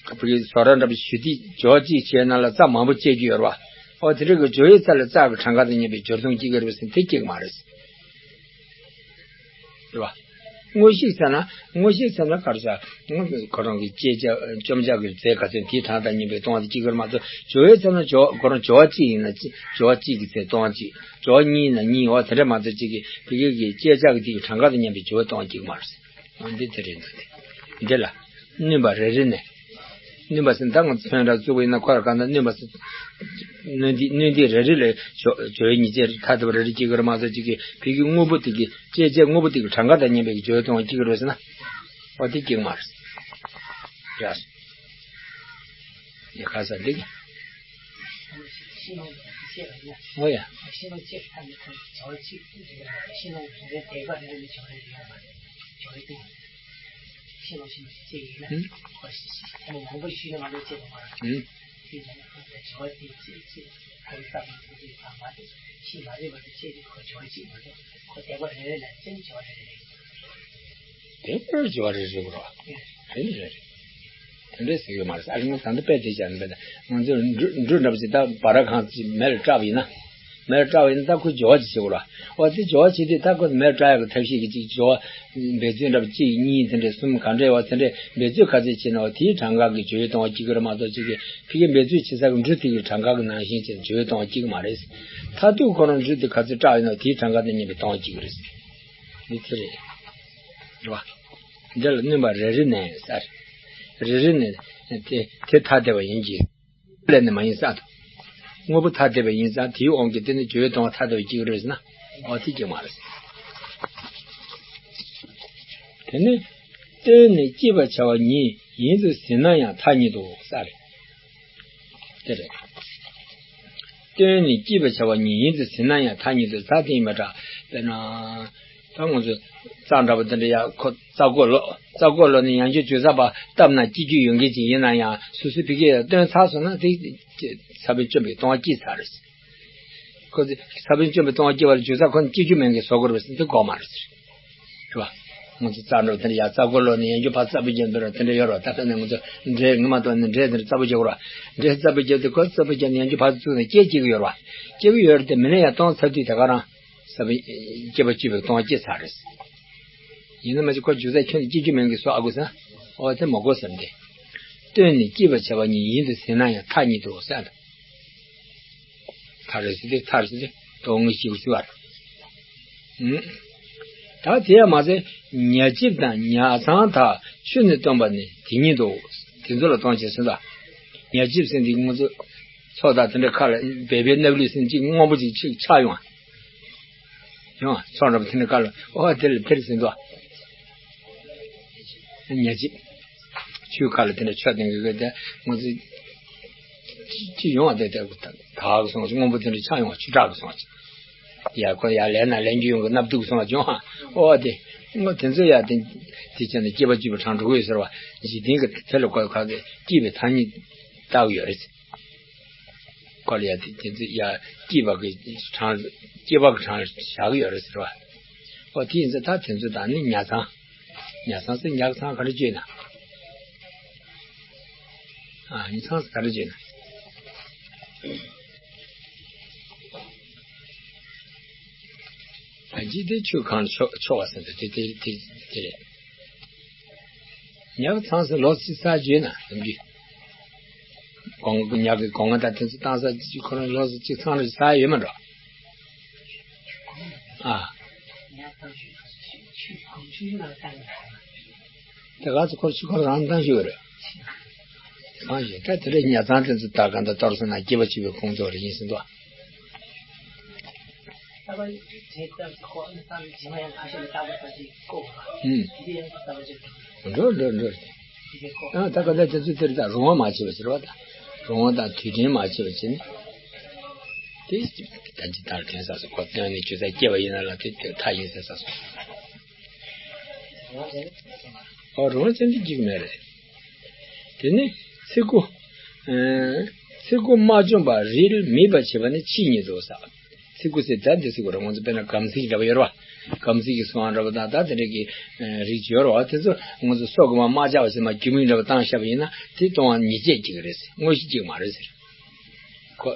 བོད་ཀྱི་བཟོ་གྲྭ་འདྲ་པོ་ཞུ་དུས་སྦྱོར་གཅིག་བྱས་ན་ལ་རྩྭ་མང་པོ་སྐྱེ་རྒྱུ་ཡོད་རེད་བ། ཨོ་དེ་འདྲ་གི་སྦྱོར་ཡི་རྩ་ལ་རྩྭ་གི་གྲངས་ཀ་དང་མཉམ་པའི་སྦྱོར་སྟངས་སྐྱེ་གི་རེད་པས་ཟེར་ན་དེ་སྐྱེ་གི་མ་རེད། རེད་བ། དངོས་གཞི་ཟེར་ན་དངོས་གཞི་ཟེར་ན་ག་རེ་ཟེར། ཁོ་རང་གི་སྐྱེ་བྱ་བཅོམ་བྱ་གི་རྫས་ག་ཚོད་དེའི་གྲངས་དང་མཉམ་པའི་སྟོང་པ་དེ་སྐྱེ་གི་རེད་མ་གཏོགས་སྦྱོར་ཡི་ཟེར་ན་སྦྱོར་ཁོ་རང་སྦྱོར་བ་གཅིག་ཡིན་ན་གཅིག་སྦྱོར་བ་གཅིག་གི་ཚེ་སྟོང་པ་གཅིག་སྦྱོར་བ་གཉིས་ཡིན་ན་གཉིས་ཨོ་དེ་འདྲ་མ་གཏོགས་གཅིག་གི་བོད་སྐད་ཀྱི་སྐྱེ་བྱ་གི་དེ་གི་གྲངས་ཀ་དང་མཉམ་པའི་སྦྱོར་བ་སྟོང་པ་སྐྱེ་གི་མ་རེད། འདི་དེ་རེད་འདུག་སྟེ། འདི་ལ། བསྣུན་པ་རེ་རེ་ནས། བསྣུན་པ་ཟེར་ན་ད་ང་ཚོ་ཚོན་ར་བཙུགས་པ་ཡིན་ན་ཁོ་ལ་གང་ལྟར་བསྣུན་པ་ཟེར། བསྣུན་ཏེ་བསྣུན་ཏེ་རེ་རེ་ལས་སྦྱོར་སྦྱོར་ཡི་ཉིས་བྱས་ཐ་དད་པ་རེ་རེ་སྐྱེ་གི་རེད་མ་གཏོགས་གཅིག་གི་བོད་ཀྱི་དངོས་པོ་དེ་གི་སྐྱེ་བྱ་དངོས་པོ་དེ་གི་གྲངས་ཀ་དང་མཉམ་པའི་སྦྱོར་སྟོང་པ་སྐྱེ་གི་རེད་ཟེར་ན། འོ་དེ་སྐྱེ་གི་མ་རེད། ཡ། ཡ་ཁ་ས་འདི་གི་ཨོ་ཡ། ཨུམ། དེ་ལྟར་སྦྱོར་བ་རེ་རེ་རེད་རེད་རེད། དེ་འདྲ་ཟེར་གྱི་མ་རེད། ཨ་རི་ང་ད་ལྟ་དཔེ་དེ་བྱས་ན་ང་ཚོས་འབྲུ་འབྲུ་འདྲ་པོ་ཅིག་ད་བ་ར་གང་ཅིག་མེ་ལ་བཀྲ་བ་ཡིན་ན། མེ་ལ་བཀྲ་བ་ཡིན་ན་ད་ཁོས་སྦྱོར་བ་ཅིག་བྱེད་དགོས་ར། འོ་དེ་སྦྱོར་བ་བྱེད་དུས་ད་ཁོས་མེ་ལ་བཀྲ་ཡག་གི་ཐབས་ཤེས་ཀྱི་ཅིག་སྦྱོར་བ་འབད་རྩོལ་འདྲ་པོ་གཅིག་གཉིས་དེ་འདྲ་གསུམ་ག་འདྲ་བ་དེ་འདྲ་འབད་རྩོལ་ག་ཚོད་བྱས་ན་འོ་དེའི་གྲངས་ཀ་གི་སྦྱོར་བའི་སྟོང་པ་སྐྱེ་གི་རེད་མ་གཏོགས་ཅིག་གི་ཕ་གི་འབད་རྩོལ་བྱེད་ས་གི་འབྲུ་དེ་གི་གྲངས་ཀ་གི་ནང་བཞིན་བྱས་ནས་སྦྱོར་བའི་སྟོང་པ་སྐྱེ་གི་མ་རེད། མཐར་ཐུག་ཁོ་རང་འབྲུ་དེ་ག་ཚོད་བཀྲ་ཡིན་ན་དེའི་གྲངས་ཀ་དང་མཉམ་པའི་སྟོང་པ་སྐྱེ་གི་རེད། འདི་དེ་རེད། རེད་བ། འདི་ལ་བསྣུན་པ་རེ་རེ་ནས་ཟེར། རེ་རེ་ནས་དེ་དེ་ཐ་དད་པ་ཡིན་གྱི། ལས་ནི་མ་ཡིན་ས་དང་། དངོས་པོ་ཐ་དད་པ་ཡིན་ཙང་དེའི་དབང་གིས་དེ་ནི་སྦྱོར་བའི་སྟོང་པ་ཐ་དད་པ་སྐྱེ་གི་རེད་ཟེར་ན། འོ་དེ་སྐྱེ་མ་རེད། དེ་ནི་སྟོན་ནས་སྐྱེད་པར་བྱ་བ་ཉིད་ཡིན་དུ་ཟིན་ན་ཡང་མཐའ་གཉིས་དོ་ས་རེད། དེ་རེད། སྟོན་ནས་སྐྱེད་པར་བྱ་བ་ཉིད་ཡིན་དུ་ཟིན་ན་ཡང་མཐའ་གཉིས་དོ་ས་དེ་ཡིན་པ་འདྲ། དཔེར་ན། ད་ང་ཚོ་རྩྭ་འདྲ་པོ་དེ་འདྲ་ཡ་ཁོ་རྩྭ་མགོ་ལོག་རྩྭ་མགོ་ལོག་ནས་ཡང་བསྐྱར་འཇུ་ས་བ་བཏབ་ན་སྐྱེ་རྒྱུ་ཡོད་མཁན་ཅིག་ཡིན་ན་ཡང་སོ་སོའི་ཕ་གིར་སྟོན་ཚར་སོང་ན་དེ་ས་བོན་བཅོམ་པའི་ལྟུང་བ་སྐྱེས་ཚར་རེད། ཁོ་ཚོས་ས་བོན་བཅོམ་པའི་ལྟུང་བ་སྐྱེ་བ་ལ་འཇུ་ས་ཁོ་ནི་སྐྱེ་རྒྱུ་མེད་མཁན་བཟོ་དགོས་རེད་ཟེར་ན་དེ་དགོས་མ་རེད་ཟེར། རེད་བ། ང་ཚོ་རྩྭ་འདྲ་པོ་དེ་འདྲ་ཡ་རྩྭ་མགོ་ལོག་ནས་ཡང་བསྐྱར་ཕར་རྩྭ་ཕུད་རྒྱག་འདོད་ར་དེ་འདྲ་ཡོད་ར། ད་དཔེར་ན་ང་ཚོ་འབྲས་ངོ་མ་གཏོགས་ནས་འབྲས་དེ་འདྲ་རྩྭ་ཕུད་རྒྱག་ར། འབྲས་རྩྭ་ཕུད་རྒྱག་དེ་ཁོ་རྩྭ་ཕུད་རྒྱག་ནས་ཡང་བསྐྱར་ཕར་བཙུགས་ནས་སྐྱེ་སྐྱེ་གི་ཡོད་ར། སྐྱེ་གི་ཡོད་ར་དེ་མིན་ན་ཡང་ལྟུང་ཚར་དུས་དེ་ག་རང་ས་བོན་སྐྱེ་བ་བཅུ་པའི་ལྟུང་བ་སྐྱེས་ཚར་རེད། ཡིན་ན་མ་གཞི་ཁོ་འཇུ་ས་ཁྱོན་ནས་སྐྱེ་རྒྱུ་མེད་མཁན་བཟོ་ཨ་དགོས་ས། འོ་དེ་མ་དགོས་ཟེར་ཏེ། སྟོན་ནས་སྐྱེད་པར་བྱ་བ་ཉིད་ཡིན་དུ་ཟིན་ན་ཡང་མཐའ་གཉིས་དོ་ཟེར། མཐའ་རེད་ཟེར་ཏེ་མཐའ་རེད་ཟེར་ཏེ་དོན་དངོས་ཤེས་དགོས་ཟེར་བ་རེད། ཨུམ། ད་དེ་ཡང་མ་ཟད་ཉ་ལྕིབས་དང་ཉ་ཚང་དག་ཆུ་ནས་བཏོན་པ་ནི་དེ་ཉིད་དོ། དེ་ཚོ་ལ་ལྟུང་བྱེད་ཟེར་ད། ཉ་ལྕིབས་ཟེར་འདི་ང་ཚོ་མཚོ་དང་དེ་འདྲ་ཁ་ལ་སྦལ་པའི་སྣབས་ལུད་ཟེར་གཅིག་སྔོན་པོ་ཅིག་ཆགས་ཡོང་། ཡང་ཚོགས་འདྲ་པོ་དེ་འདྲ་བཀལ་ལ་ཨོ་དེ་ལ་དེར་ཟིན་ཏོ། ཉ་ལྕིབས། ཆུའི་ཁ་ལ་དེ་འདྲ་ཆོ་དེ་འདྲ་གི་དེ་ང་ཚོ་ཅི་ཡོང་བ་དེ་དེ་དག་གི་སོང་ཅིག་སྔོན་པོ་དེ་འདྲ་ཆགས་ཡོང་བ་ཆུ་དྲག་གི་སོང་ཅིག་ཡ་ཁོ་ཡ་ལས་ན་ལེན་རྒྱུ་ཡོང་གི་སྣབས་སྡུག་སོང་བ་ཅུང་ཧ་ཨོ་དེ་ངོ་དེ་ཚོ་ཡ་དེ་དེ་བྱས་ན་སྐྱེས་པ་བཅུ་པ་གྲངས་འགྲོ་གི་ཡོད་ཟེར་བ་འཇིག་རྟེན་གི་དེ་ལ་ཁོ་ཁ་གི་སྐྱེས་པའི་མཐའ་གཉིས་བཏགས་ཡོད་རེད། ཁོ་ལ་ཡ་དེ་དེ་ཚོ་ཡ་སྐྱེས་པ་གི་གྲངས་སྐྱེས་པ་གི་གྲངས་བཞག་གི་ཡོད་རེད་ཟེར་བ། ཨོ་དེ་ཡིན་ཙང་ད་དེ་ཚོ་དང་ནི་ཉ་ཚང་། ཉ་ཚང་ཟེར་ཉ་ཚང་ག་རེ་བརྗོད་ན། ཨ་ཉ་ཚང་ཟེར་ག་རེ་བརྗོད་ན། ད་ཅི་དེ་ཆུ་གང་ཆོ་ཆོ་བ་ཟེར་ད་དེ་དེ་དེ་དེ་རེད། ཉག་ཚང་ཟེར་ལོ་གཅིག་ཚར་བརྗོད་ན་ནམ་རྒྱུན། གོང་ཉག་གི་གོང་ང་དང་དེ་ཚོ་བཏང་ས་ཅིག་ཁོ་རང་ལོ་གཅིག་ཚང་རེ་ཚར་ཡོད་མ་འགྲོ། ཨ། དེ་ག་ཚོ་ཁོ་ཆུ་ཁོ་རང་བཏང་ཞུ་རེད། ཚང་ཞུ་ད་དེ་རེ་ཉ་ཚང་དེ་ཚོ་ད་ག་འདྲ་གཏོར་སོང་ན་སྐྱེས་པ་བཅུ་པའི་ཁོངས་གཏོགས་རེ་ཡིན་ཟིན་ཏོ། འགྲོ་འགྲོ་འགྲོ། ཨ་ད་ག་ད་དེ་ཚོ་དེར་ད་རུང་བ་མ་བྱེད་པ་ཟེར་བ་ད། རུང་བ་དང་དུས་དྲན་མ་བྱེད་པ་བྱེད་ནི། དེ་ད་ཅི་ལྟར་དྲན་ས་སོ་ཁོ་བཏོན་ནས་ཇི་ལྟར་སྐྱེ་བ་ཡིན་ན་ལ་དེ་དེ་མཐའ་ཡིན་ཟེར་ས་སོ། ཨོ་རུང་བ་ཅན་དེ་འཇིག་མེད་རེད། དེ་ནི་ཚེ་འགོ། ཚེ་འགོ་མ་བཅོམ་པར་རིལ་མིད་པར་བྱེད་པ་ནི་ཕྱིས་ཉིད་དོ་ས། ཚིག་གུ་ཟེར་ད་འདི་ཚིག་གུ་ར་ང་ཚོ་དཔེར་ན་སྒམ་ཚིག་འདྲ་བ་ཡོད་ར་བ། སྒམ་ཚིག་གི་སོང་བ་འདྲ་བ་དང་ད་དེ་འདྲ་གི་རིགས་ཡོད་ར་བ་དེ་ཚོ་ང་ཚོ་སོ་གི་མ་མ་བཅག་པ་ཟེར་མ་རྒྱུ་མིག་འདྲ་བ་བཏང་བཞག་པ་ཡིན་ན་དེ་གཏོང་བ་ཉིས་བརྒྱ་གཅིག་རེད་ཟེར་དངོས་གཞི་གཅིག་མ་རེད་ཟེར། ཁོ་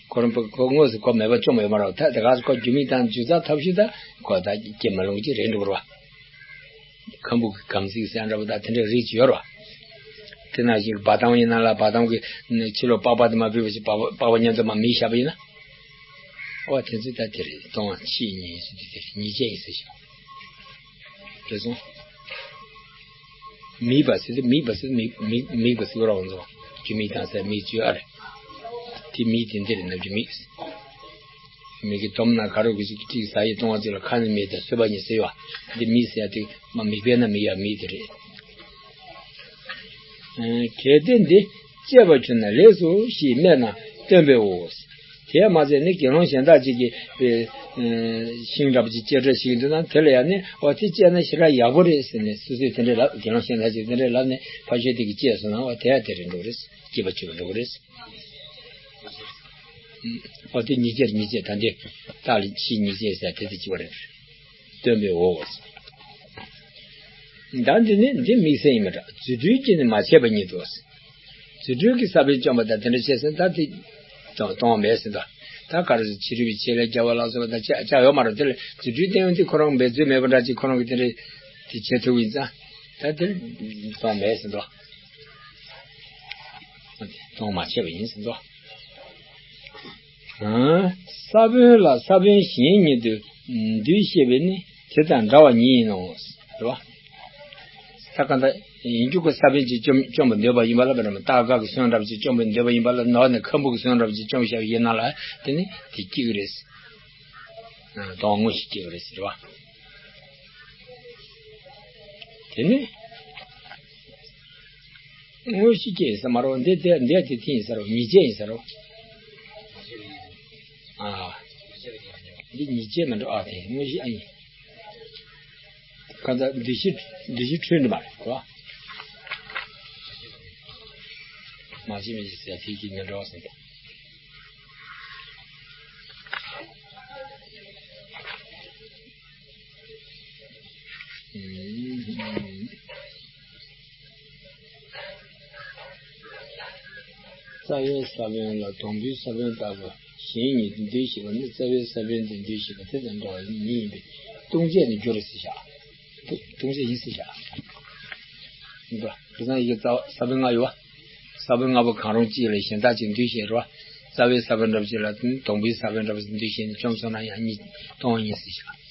ཁོ་རང་ཁོ་དངོས་སུ་ཁོ་མེད་པ་བཅོམ་ཡོད་མ་ར་བ་ད་དེ་ག་ཁོ་རྒྱུ་མིག་དང་འཇུ་ཚགས་ཐབས་ཤེས་ད་ཁོ་ད་སྐྱེ་མ་ལོང་གཅིག་རེད་འགྲོ་གི་ར་བ། ཁམ་བུ་གི་སྒམ་ཚིག་ཟེར་འདྲ་བ་དང་དེ་འདྲའི་རིགས་ཡོད་ར་བ། དེ་ནང་བཞིན་བ་དམ་ཡིན་ན་ལ་བ་དམ་གི་ཕྱི་ལོགས་པགས་པ་དེ་མ་ཕུད་པ་ཞིག་པགས་པ་པགས་པ་མཉམ་དུ་མ་མིད་བཞག་པ་ཡིན་ན། ཨོ་དེ་ཚོ་ད་དེ་རེད་གཏོང་བ་ཕྱིས་ཉིད་ཟེར་དེ་དེ་ཉིས་བརྒྱ་ཡིན་ཟེར་ཞིང་། རེད་སོང་། མིད་པ་ཟེར་དེ་མིད་པ་ཟེར་མིད་མིད་མིད་པ་ཟེར་ར་བ་ཚོ་རྒྱུ་མིག་དང་ཟེར་མིད་བཅུ་ཨ་རེད། དེ་མིད་དེ་འདི་རེད་ན་རྒྱུ་མིག་མིག་གི་དོམ་ན་ག་རུ་གི་ཅིག་ཅིག་ཟ་ཡི་གཏོང་བ་ཅིག་ལ་ཁ་ནས་མིད་དེ་སོས་པ་ཉིད་ཟེར་བ། འདི་མིད་ཟེར་ཡ་དེ་མ་མིད་པས་ན་མིད་ཡ་མིད་དེ་རེད། གལ་ཏེ་འདི་སྤྱད་པར་གྱུར་ན་ལེགས་སོ་ཞེས་སྨྲས་ན་སྟོན་པའོ། དེས་མ་ཚད་ནི་དགེ་སློང་གཞན་དག་ཅིག་གིས་ཤིང་འདྲ་པོ་ཅིག་སྐྱེ་འགྲོ་ཞིག་འདུག་ན་དེ་ལ་ཡང་ནི་འོ་དེ་སྤྱད་ན་ཞེ་དྲག་ཡག་པོ་རེད་ཟེར་ནས་སོ་སོས་དེ་འདྲའི་ལབ་དགེ་སློང་གཞན་དག་ཅིག་དེ་འདྲའི་ལབ་ནས་ཕ་ཤོད་དེ་གི་སྤྱད་སོང་ན་འོ་དེ་ཡང་དེ་རེད་འགྲོ་གི་རེད། སྐྱེས་པ་བཅུ་པ་འགྲོ་གི་རེད། ཨོ་དེ་ཉིས་བརྒྱ་ཉིས་བརྒྱ་ད་འདི་རྟགས་ལ་ཕྱིས་ཉིས་བརྒྱ་ཟེར་དེ་དེ་གཅིག་པ་རེད། སྟོན་པའི་འོ། ད་འདི་ནི་འདི་དམིགས་བསལ་ཡིན་མི་འདྲ་རྫུ་འཕྲུལ་གྱིས་ནི་མ་བྱས་པ་ཉིད་དོ། རྫུ་འཕྲུལ་གྱིས་ས་བོན་བཅོམ་པ་དང་དེ་འདྲ་བྱས་ཟིན་ད་དེ་གཏོང་གཏོང་བ་མེད་ཟིན་ད། ད་ག་རེ་ཟེར་ཕྱི་རོལ་པའི་ཆེད་ལས་རྒྱག་པ་ལ་སོགས་པ་ད་ཆ་ཆ་ཡོད་མ་རེད་དེ་ལ་རྫུ་འཕྲུལ་བསྟན་ཡོང་དུས་ཁོ་རང་འབད་རྩོལ་མེད་པ་འདྲ་ཅིག་ཁོ་རང་གི་དེ་འདྲ་དེ་བྱེད་ཐུབ་ཡིན་ཙང་ད་དེ་གཏོང་མེད་ཟིན་ད། གཏོང་མ་བྱས་པ་ཡིན་ཟེར་འདུག་ས་བོན་ལ་ས་བོན་གཞན་ཉིད་དུ་འདུས་ཤེས་པས་ནི་དེ་དང་འདྲ་བ་ཉིད་ཡིན་ནོ། རེད་བ། ད་ག་འདྲ་ཡིན་རྒྱུ་ཁོ་ས་བོན་ཅིག་བཅོམ་བཅོམ་པར་འདོད་པ་ཡིན་པ་ལ་བར་མ་སྟག་ག་གི་སོན་འདྲ་པོ་ཅིག་བཅོམ་པར་འདོད་པ་ཡིན་པ་ལ་ནོར་ནས་ཁམ་བུ་གི་སོན་འདྲ་པོ་ཅིག་བཅོམ་བཞག་ཡིན་ན་ལ་དེ་ནི་དེ་སྐྱིད་གི་རེད། དོན་དངོས་གཞི་སྐྱེ་བ་རེད་ཟེར་བ། དེ་ནི། དངོས་གཞི་སྐྱེ་ཡིན་ས་མ་རེད། འདི་འདི་འདི་དེ་དེ་ཡིན་ས་རེད། ཉིད་བྱེད་ཡིན་ས་རེད། ཨ། འདི་ཉིད་བྱེད་མ་འགྲོ། ཨ། དེ་དངོས་གཞི་ཨ་ཡིན། ཁ་ཚ་འདུ་ཤེས་འདུ་ཤེས་འཁྲུལ་འདི་མ་རེད་གོ། མ་བྱས་མི་བྱེད་ཟེར་དེ་གི་མི་འགྲོ་ཟེར། རྩ་བའི་ས་བོན་ལ་སྡོང་པོའི་ས་བོན་ལྟ་བུ་གཞན་ཉིད་དུ་འདུས་ཤེས་པ་ནི་རྩ་བའི་ས་བོན་དུ་འདུས་ཤེས་པ་དེ་དང་འདྲ་བ་ཉིད་ཡིན་པས་ལྟུང་བྱེད་དུ་འགྱུར་ཟེར་བཞག་ལྟུང་བྱེད་ཡིན་ཟེར་བཞག་འདི་ཚང་ཡི་གེ་རྩ་བ་ས་བོན་ལྔ་ཡོད་བ། ས་བོན་ལྔ་པོ་གང་རུང་གཅིག་ལ་གཞན་དག་ཅིག་འདུས་ཤེས་རེད་བ། རྩ་བའི་ས་བོན་འདྲ་བ་ཅིག་ལ་སྡོང་པོའི་ས་བོན་འདྲ་བ་ཅིག་འདུས་ཤེས་ནས་བཅོམ་སོང་ན་ཡང་གཉིས་སྟོང་གཉིས་སུ་བཞག་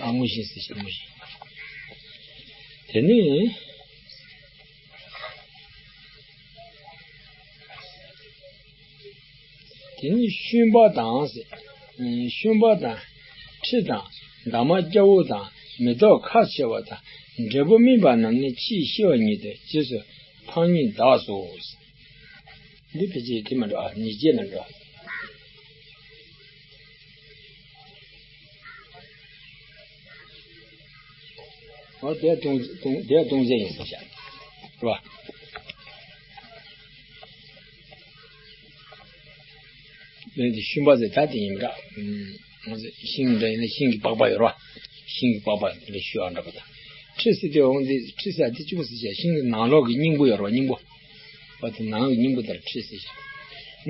ཨ་དངོས་གཞི་ཟེར་བཞག་དངོས་གཞི། དེ་ནི། དེ་ནི་ཤུན་པ་དང་ཟེར། ཤུན་པ་དང་། ཁྲི་དང་། འདབ་མ་སྐྱ་བོ་དང་། མེ་ཏོག་ཁ་ཕྱེ་བ་དང་། འབྲས་བུ་སྨིན་པ་རྣམས་ནི་ཕྱིའི་ཤེས་པ་ཉིད་དུ་རྗེས་སུ་ཐ་སྙད་གདགས་སོ། འདི་ཕལ་ཆེར་དེ་མ་འགྲོ། ཨ། ཉིད་བྱེད་མ་འགྲོ། འོ་དེ་ལྟུང་ལྟུང་དེ་ལྟུང་བྱེད་ཡིན་ཟེར་བཞག་རེད་བ། ལན་དེ་ཤུན་པ་ཟེར་ད་དེ་ཡིན་འདྲ། ང་ཚོ་ཤིང་འདྲ་ཡིན་ན་ཤིང་གི་པགས་པ་ཡོད་རེད་བ། ཤིང་གི་པགས་པ་འདི་འདྲ་ཤུ་ཨ་འདྲ་པོ་དང་། ཁྲི་ཟེར་དེ་འོང་དེ་ཁྲི་ཟེར་དེ་གཅིག་པོ་ཟེར་བཞག་ཤིང་གི་ནང་ལོགས་ཀྱི་སྙིང་པོ་ཡོད་རེད་བ། སྙིང་པོ། པ་དེ་ནང་གི་སྙིང་པོ་དེར་ཁྲི་ཟེར་བཞག་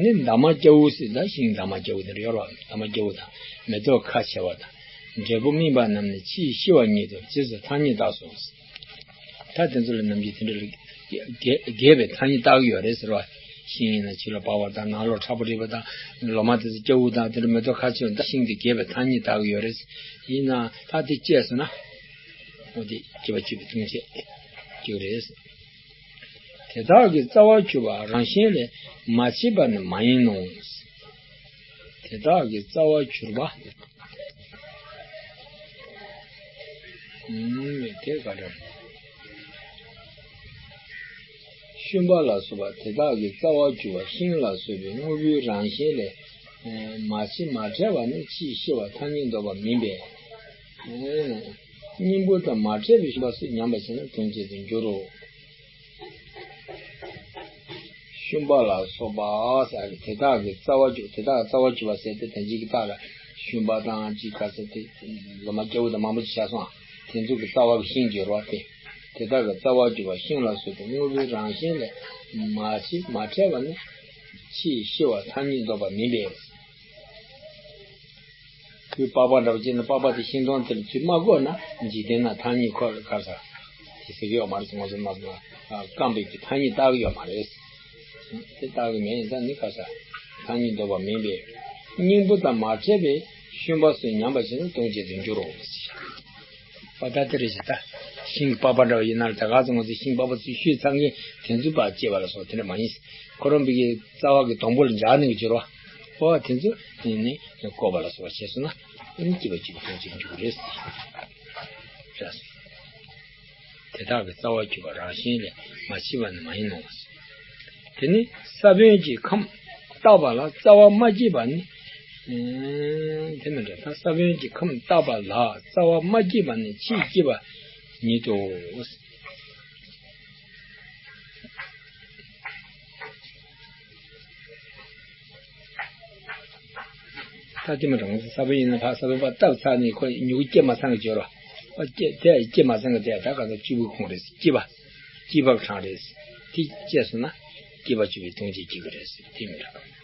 ནི་འདབ་མ་སྐྱ་བོ་ཟེར་ད་ཤིང་འདབ་མ་སྐྱ་བོ་དེ་འདྲ་ཡོད་རེད་བ། འདབ་མ་སྐྱ་བོ་དང་མེ་ཏོག་ཁ་ཕྱེ་བ་དང་། འབྲས་བུ་སྨིན་པ་རྣམས་ནི་ཕྱིའི་ཤེས་པ་ཉིད་དུ་རྗེས་སུ་ཐ་སྙད་གདགས་སོ། ད་དེ་ཚོ་ལ་ནམ་རྒྱུན་དེ་འདྲ་ལ་རྒྱས་རྒྱས་པའི་ཐ་སྙད་བཏགས་ཀྱི་ཡོད་རེད་ཟེར་བ། ཤིང་ཡིན་ན་ཕྱི་ལ་པགས་པ་དང་ནང་ལོགས་ཁྲ་པོ་རིད་པ་དང་ལོ་མ་དེ་ཚོ་སྐྱ་བོ་དང་དེ་འདྲ་མེ་ཏོག་ཁ་ཕྱེ་བ་དང་ཤིང་དེ་རྒྱས་པའི་ཐ་སྙད་བཏགས་ཀྱི་ཡོད་རེད། ཡིན་ན་ད་དེ་བཅད་སོང་ན། འོ་དེ་སྐྱེ་བ་སྐྱེ་བའི་ལྟུང་བྱེད་སྐྱེ་བ་རེད། དེ་དག་གི་རྩ་བར་གྱུར་པ་རང་བཞིན་ལས་མ་མཆིས་པ་ནི་མ་ཡིན་ནོ། དེ་དག་གི་རྩ་བར་གྱུར་པ། ཨུམ། དེ་ག་འདྲ། ཤུན་པ་ལ་སོགས་པ་དེ་དག་གི་རྩ་བར་གྱུར་པ་ཤིང་ལ་སོགས་པའི་དངོས་པོའི་རང་བཞིན་ལས་མ་མཆིས་མ་བྲལ་བ་ནི་ཕྱིའི་ཤེས་པ་ཐ་སྙད་འདོགས་པ་མིན་པས། སྙིང་པོ་དང་མ་བྲལ་བའི་ཤུན་པ་སུ་ཉམས་པར་བྱས་ན་ལྟུང་བྱེད་དུ་འགྱུར་རོ། ཤུན་པ་ལ་སོགས་པ་ཟེར་ཡག་གི་དེ་དག་གི་རྩ་བར་གྱུར། དེ་དག་རྩ་བར་གྱུར་པ་ཟེར་ཏེ་དོན་གཅིག་གི་རྟགས་ལ་ཤུན་པ་དང་གཅིག་ག་ཟེར་ཏེ་ལོ་མ་སྐྱ་བོ་དང་མང་པོ་ཅིག་བཞག་སོང་། དེ་ཚོ་གི་རྩ་བ་གི་ཤིང་གི་རོ་སྟེ། དེ་དག་གི་རྩ་བར་གྱུར་པ་ཤིང་ལ་སོགས་པའི་དངོས་པོའི་རང་བཞིན་ལས་མ་མཆིས་མ་བྲལ་བ་ནི་ཕྱིའི་ཤེས་པ་ཐ་སྙད་འདོགས་པ་མིན་པས། ཁོའི་པགས་པ་འདྲ་བ་ཅིག་ནི་པགས་པ་དེ་ཤིང་སྡོང་དེ་ལ་ཚུར་མ་བཀོག་ན་འཇིག་རྟེན་ན་ཐ་སྙད་ཁོ་ལ་ག་ས་དེ་ཟེར་གི་ཡོད་མ་རེད། ང་ཚོ་མ་སོང་ན་རྐང་པའི་གི་ཐ་སྙད་བཏགས་གི་ཡོད་མ་རེད། དེ་བཏགས་གི་མེད། ཡིན་ཙང་ནི་ག་ས་ཐ་སྙད་འདོགས་པ་མིན་པས། སྙིང་པོ་དང་མ་བྲལ་བའི་ཤུན་པ་སུ་ཉམས་པར་བྱས་ན་ལྟུང་བྱེད་དུ་འགྱུར་རོ། པ་ད་དེ་རེད་ཤག་ད་ཤིང་གི་པགས་པ་འདྲ་བ་ཡིན་ན་ལ་ད་ག་ཚོད་ང་ཚོས་ཤིང་པགས་པ་ཚོས་བཤུས་ཚར་མཁན་དེ་ཚོའི་པགས་བཅད་པ་ལ་སོགས་དེ་འདྲ་མ་ཡིན། ཁོ་རང་པའི་གི་རྩ་བ་གི་སྡོང་པོ་ལ་འཇགས་ནས་ཀྱི་འགྱུར་བ། ཨོ་དེ་ཚོ་ནི་བཀོག་པ་ལ་སོགས་པ་བྱས་སོང་ན་ཨ་ནི་སྐྱེ་བ་སྐྱེ་བའི་ལྟུང་བྱེད་འགྱུར་རེད། རེད། དེ་དག་གི་རྩ་བར་གྱུར་པ་རང་བཞིན་ལས་མ་མཆིས་པ་ནི་མ་ཡིན་ནོ། དེ་ནི་ས་བོན་གྱི་ཁམས་བཏགས་པ་ལ་རྩ་བ་མ་སྐྱེས་པ་ནི། ཨེ། དེ་མིན་འདྲ། ད་ས་བོན་གྱི་ཁམས་བཏགས་པ་ལ་རྩ་བ་མ་སྐྱེས་པ་ནི་ཕྱིས་སྐྱེས་པ་ཉིད་དོ། ད་དེ་མིན་འདྲ། ང་ཚོ་ས་བོན་ཡིན་ན་ཕར་ས་བོན་པ་བཏབ་ཚར་ནས་ཁོ་མྱུ་གུ་སྐྱེ་མ་ཚར་གི་འབྱོར་བ། ཨ་སྐྱེ་དེ་སྐྱེ་མ་ཚར་གི་དེ་ད་ག་ཚོད་སྐྱེས་བུ་ཁུངས་རེད། སྐྱེས་པ་སྐྱེས་པ་གྲངས་རེད། དེ་སྐྱེས་སོང་ན་སྐྱེས་པ་སྐྱེ་བའི་ལྟུང་བྱེད་སྐྱེ་གི་རེད། དེ་མིན་འདྲ།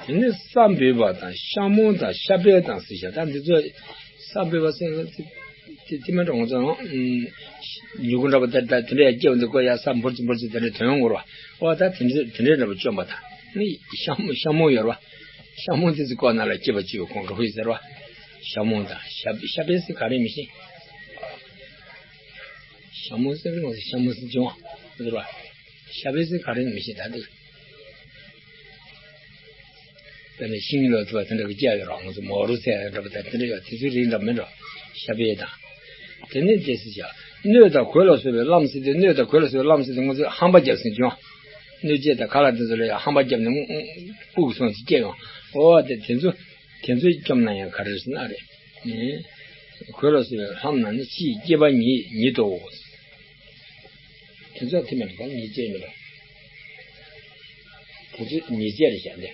དེ་ནས་ས་འབེབས་པ་དང་ཤ་མོང་དང་ཤ་པད་དང་ཟེར་བཞག་ད་འདི་ཚོ་ས་འབེབས་པ་ཟེར་ན་དེ་དེ་མིན་འགྲོ། ང་ཚོ་མྱུ་གུ་འདྲ་པོ་དེ་ད་དེ་འདྲ་ཡང་སྐྱེ་བ་འདི་ཀོ་ཡ་ས་འབུར་གྱི་འབུར་གྱི་དེ་འདྲ་དོན་ཡོང་གོ་ར། ཨོ་ད་དེ་འདྲ་དེ་འདྲ་འདྲ་པོ་བཅོམ་པ་དང་ནི་ཤ་མོང་ཤ་མོང་ཡོད་ར། ཤ་མོང་དེ་ཚོ་ཀོ་ན་ལ་སྐྱེ་བ་སྐྱེ་བའི་ཁོངས་འགྲོ་གི་ཟེར་བ། ཤ་མོང་དང་ཤ་ཤ་པད་ཟེར་ག་རེ་མི་ཤེས། ཤ་མོང་ཟེར་ང་ཚོ་ཤ་མོང་ཟེར་བྱུང་བ་ཟེར་བ། ཤ་བའི་ཟེར་ག་རེ་ཡིན་མི་ཤེས་ད་འདི། དཔེར་ན་ཤིང་ལ་ཐུག་པ་དེ་འདྲ་གི་སྐྱེ་ཡོད་རེད། ང་ཚོ་མོ་རུ་ཚལ་འདྲ་པོ་དང་དེ་འདྲ་ཡོད། དེ་ཚོའི་རིགས་འདྲ་མིན་འགྲོ། ཤ་བའི་དང་། དེ་ནས་དེ་སྲིད་བྱ། སྣོད་དང་གོས་ལ་སོགས་པའི་རླམ་ཟེར་དུས། སྣོད་དང་གོས་ལ་སོགས་པའི་རླམ་ཟེར་དུས་ང་ཚོས་ཧམ་པ་བརྒྱབ་ཟིན་བྱུང་། སྣོད་སྤྱད་དང་ཁ་ལག་དེ་ཚོ་ལ་ཡང་ཧམ་པ་བརྒྱབ་ནས་སྤུ་གུ་སོང་ཟིན་སྐྱེ་ཡོང་། འོ་དེ་དེ་ཚོ་དེ་ཚོས་བཅོམ་ན་ཡང་ག་རེ་ཟེར་ན་རེད། གོས་ལ་སོགས་པའི་རླམ་རྣམས་ནི་ཕྱིའི་སྐྱེས་པ་ཉིད་ཉིད་དོ། དེ་ཚོ་དེ་མིན་ད་ཉིད་སྐྱེས་མིན་འགྲོ། དེ་ཚོ་ཉིད་སྐྱེས་རེད་བཞག་སྟེ།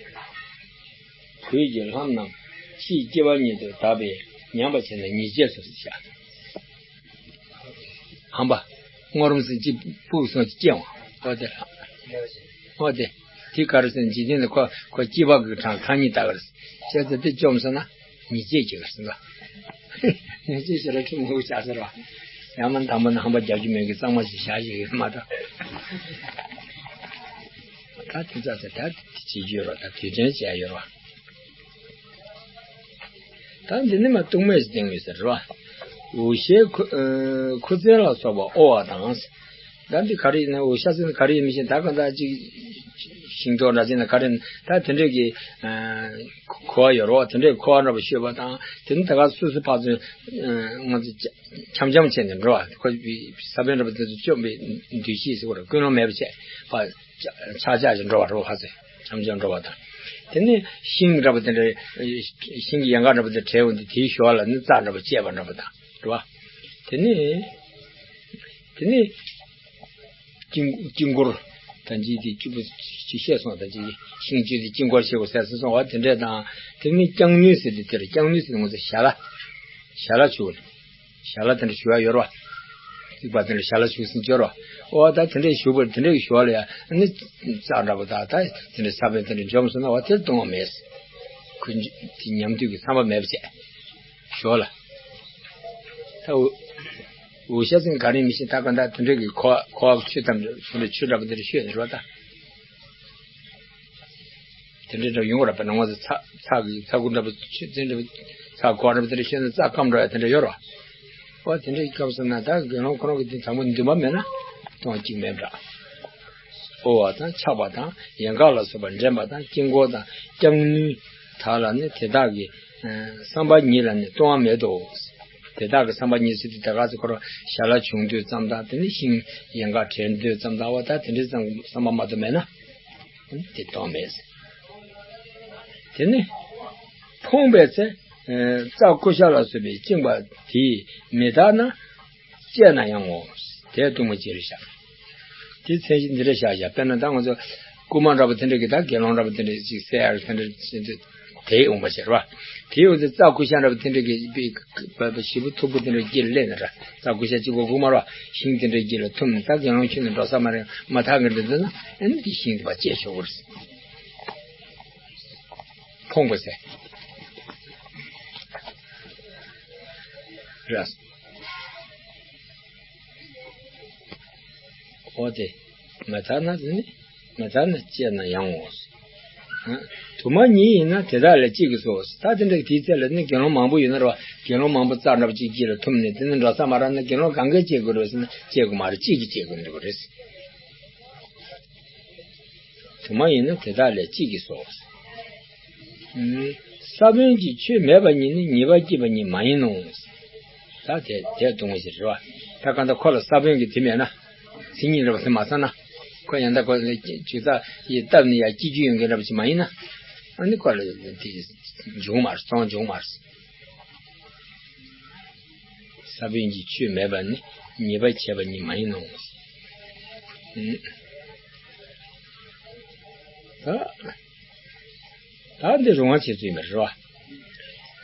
གོས་ཀྱི་རླམ་རྣམས་ཕྱིའི་སྐྱེ་བ་ཉིད་དུ་གདགས་པས་ཉམས་པ་བྱས་ན་ཉིད་སྐྱེས་སོ་ཞེས་བྱ། ཧམ་པ། སྔོ་རོམ་ཟིན་གཅིག་སྤུ་གུ་སོང་གཅིག་སྐྱེ་འོང་། ཨོ་དེ། ཨོ་དེ། དེ་ག་རེ་ཟེར་ན་འཇིག་རྟེན་ལ་ཁོ་ཁོ་སྐྱེས་པ་གི་གྲངས་ཐ་སྙད་ལྟ་གི་རེད། བྱས་ཙང་དེ་བཅོམ་སོང་ན་ཉིད་སྐྱེས་ཀྱི་རེད་ཟེར་ལ། ཉིད་སྐྱེས་ཞེས་ར་ཁྲིམས་ངོ་བོ་བྱ་ཟེར་བ། ཡང་མིན་དང་པོ་ན་ཧམ་པ་རྒྱག་རྒྱུ་མེད་གི་གཙང་མ་ཞིག་བཞག་ཞིག་ཡོད་མ་གཏོགས། ད་དེ་ཚ་ཚ་ད་དེ་བྱེད་རྒྱུ་ཡོད་རོགས། ད་དུས་དྲན་བྱས་ཡོད་རོགས། ད་འདི་ནི་མ་ལྟུང་མེད་ཟེར་སྟེང་ཡོད་ཟེར་རོ། འོ་ཤའི་ཁུ་ཨ་ཁུ་ཚན་ལ་སོགས་པ་ཨོ་བ་དང་། ད་འདི་ག་རེ་ཡིན་ན། འོ་ཤ་ཟེར་ན་ག་རེ་ཡིན་མི་ཤེས། ད་གང་ལྟར་ཅིག་ཤིང་ཏོག་འདྲ་ཅིག་ན་ག་རེ་ཡིན། ད་དེ་འདྲས་ཀྱི་ཨ་ཁུ་བ་ཡོད་རོ། དེ་འདྲས་ཁུ་བ་འདྲ་པོ་ཤོད་པ་དང་། དེ་ནི་ད་ག་སོ་སོ་ཕར་ཚུར་ཨ་ང་ཚོ་འཆམ་འཆམ་བྱས་ནས་འགྲོ་བ། ཁོ་ས་བོན་འདྲ་པོ་དེ་ཚོ་བཅོམ་པའི་འདུ་ཤེས་ཟེར་བ་རེད། ཀུན་སློང་མེད་པ་བྱས་ཕར་ཆག་ཆག་ཅིག་འགྲོ་བ་རོ། ཕར་ཚུར་འཆམ་འཆམ་འགྲོ་བ་དང་། དེ་ནས་ཤིང་འདྲ་པོ་དེ་འདྲ། ཤིང་གི་ཡལ་ག་འདྲ་པོ་དེ་བྲེགས་འོང་དུས་དེའི་ཞོར་ལ་ནི་རྩྭ་འདྲ་པོ་བཅད་པ་འདྲ་པོ་དང་འགྲོ་བ། དེ་ནས་དེ་ནས་དཀྱིལ་དཀྱིལ་འཁོར་ད་ཅི་དེ་བཅུ་པོ་ཅིག་བཤད་སོང་། ད་ཅི་ཤིང་བཅུ་དེ་དཀྱིལ་འཁོར་བྱེད་དགོས་ཟེར་སོང་བ། དེ་འདྲས་དང་། དེ་ནས་ལྕང་ནུས་ཟེར་དུས་དེར། ལྕང་ནུས་ཟེར་དུས་ང་ཚོ་ཞལ་ལ་ཞལ་ལ་བྱུག་ཞལ་ལ་དེ་འདྲ་བྱུག་ཡ་ཡོད་རོ། རྩིག་པ་དེ་འདྲ་ཞལ་ལ་བྱུག་ཟིན་ཅོ་རོ། ཨོ་ད་དེ་འདྲས་བྱུག་པར་དེ་འདྲས་ཞོར་ལ་ཡ་ནི་རྩྭ་འདྲ་པོ་དང་ད་དེ་འདྲས་ས་བོན་དེ་འདྲས་འཇོམས་སོང་ན་བ་དེར་ལྟུང་བ་མེད། ཁོ་དེ་ཉམས་དུས་ཀྱི་བསམ་པ་མེད་པ་བྱས་ཞོར་ལ། ད་འོ་འོ་ཤ་ཟེར་ག་རེ་མི་ཤེས། ད་ག་ད་དེ་འདྲས་ཀྱི་ཁོ་ཁོ་ཆུ་ཙམ་དེ་འདྲས་ཆུ་འདྲ་པོ་དེ་འདྲས་ཤོད་ནས་རོ་ད། དེ་འདྲའི་འདྲ་ཡོང་བ་ར། དཔེར་ན་ང་ཚོ་ཚ་ཚ་གི་ཚ་ཁུ་འདྲ་པོ་ཆུ་ཚན་འདྲ་པོ་ཚ་གོ་འདྲ་པོ་དེ་འདྲ་ཤོད་ན་རྩྭ་སྐམ་འགྲོ་ཡ་དེ་འདྲ་ཡོད་ར། ཨོ་དེ་འདྲའི་སྐབས་སུ་ན་ད་དགེ་སློང་ཁོ་རང་གི་དེ་དང་པོ་འདུན་པ་མེད་ན་གཏོང་གཅིག་མེད་འདྲ། ཨོ་བ་དང་ཆགས་པ་དང་ཡན་ག་ལ་སོགས་པ་འདྲེན་པ་དང་དཀྱིལ་འཁོར་དང་ལྕང་ནུས་དག་ལ་ནི་དེ་དག་གི་བསམ་པ་ཉིད་ལ་ནི་ལྟུང་བ་མེད་དོ། དེ་དག་གི་བསམ་པ་ཉིད་ཟེར་དུས་ད་ག་ཚོད་ཁོ་རང་ཞལ་ལ་བྱུག་འདོད་ཙམ་དང་། དེ་ནི་ཤིང་ཡན་ག་བྲེག་འདོད་ཙམ་དང་། ཨོ་ད་དེ་འདྲའི་བསམ་པ་མ་གཏོགས་མེད་ན། དེ་གཏོང་མེད། དེ་ནི་ཕོངས་པའི་ཚེ། རྩྭ་ཀུ་ཤ་ལ་སོགས་པས་བཅིངས་པ་དེས་མི་དག་ན། བཅད་ན་ཡང་ངོ་། དེ་ལྟུང་མ་ཅི་རེད་བཞག་དེ་མཚན་གཞི་འདི་འདྲ་བཞག་བཞག་དཔེར་ན་ད་ང་ཚོ་རྐུན་མ་འདྲ་པོ་དེ་འདྲ་གི་ད་དགེ་སློང་འདྲ་པོ་དེ་འདྲ་ཅིག་བསད་ཡ་དེ་འདྲ་བྱེད་དུས་དེ་འོང་པ་ཞེས་ར། དེ་འོང་དུས་རྩྭ་ཀུ་ཤ་འདྲ་པོ་དེ་འདྲ་གི་པའི་བ་བ་ཞིབ་པོ་མཐུག་པོ་དེ་འདྲ་དཀྱིལ་ལ་སླེབས་ནས་ར། རྩྭ་ཀུ་ཤ་གཅིག་པོ་དགུ་མ་ར། ཤིང་དེ་འདྲའི་དཀྱིལ་ལ་ཐུམ་ནས་ད་དགེ་སློང་ཁྱོད་ནི་འགྲོ་ས་མ་རེད། མ་ཐག་གི་འདྲ་འདུག་ན་ཨ་ནི་དེ་ཤིང་དེ་ཕར་བཅད་ཆོག་གི་རེད། ཕོངས་པ་ཟེར། ར། ཨོ་དེ། མི་དག་ན་དེ་ནི། མི་དག་ན་བཅད་ན་ཡང་ངོ་། དུ་མ་ཉིད་ཡིན་ན་དེ་དག་ལས་གཅིག་གིས་སོ། ད་དེ་འདྲ་དེའི་ཚེ་ལ་ནི་དགེ་སློང་མང་པོ་ཡོད་ན་ར་བ། དགེ་སློང་མང་པོ་རྩྭ་འདྲ་པོ་གཅིག་དཀྱིལ་ལ་ཐུམ་ནས་དེ་ནི་འགྲོ་ས་མ་རག་ན་དགེ་སློང་གང་གིས་བཅད་དགོས་རེད་ཟེར་ན་བཅད་དགོས་མ་རེད། གཅིག་གིས་བཅད་དགོས་འདུག་རེད། དུ་མ་ཡིན་ན་དེ་དག་ལས་གཅིག་གིས་སོ། ས་བོན་གྱི་ཆོས་མེད་པ་ཉིད་ནི་ཉེས་པ་བསྐྱེད་པ་ཉིད་མ་ཡིན་ནོ། ད་དེ་དེ་ལྟུང་བ་ཞིག་རེད་བ། ད་གང་ལྟར་ཁོ་ལ་ས་བོན་གྱི་དེ་མེད་ན། མཚན་ཉིད་རེད་བ། དེ་མ་ཚང་ན། ཁོ་ཡང་ད་ཁོ་ལ་ཇུས་ཐག་ཡིས་བཏབ་ནས་ཡར་སྐྱེ་རྒྱུ་ཡོང་གི་འདྲ་པོ་ཅིག་མ་ཡིན་ན། ཨ་ནི་ཁོ་ལ་དེ་འབྱུང་མ་རེད། བཙོང་འབྱུང་མ་རེད། ས་བོན་གྱི་ཆོས་མེད་པ་ནི་ཉེས་པ་བྱས་པ་ཉིད་མ་ཡིན་ནོ། ཨུམ། ད་ད་འདི་རང་དབང་བྱེད་ཚུལ་མེད་རེད་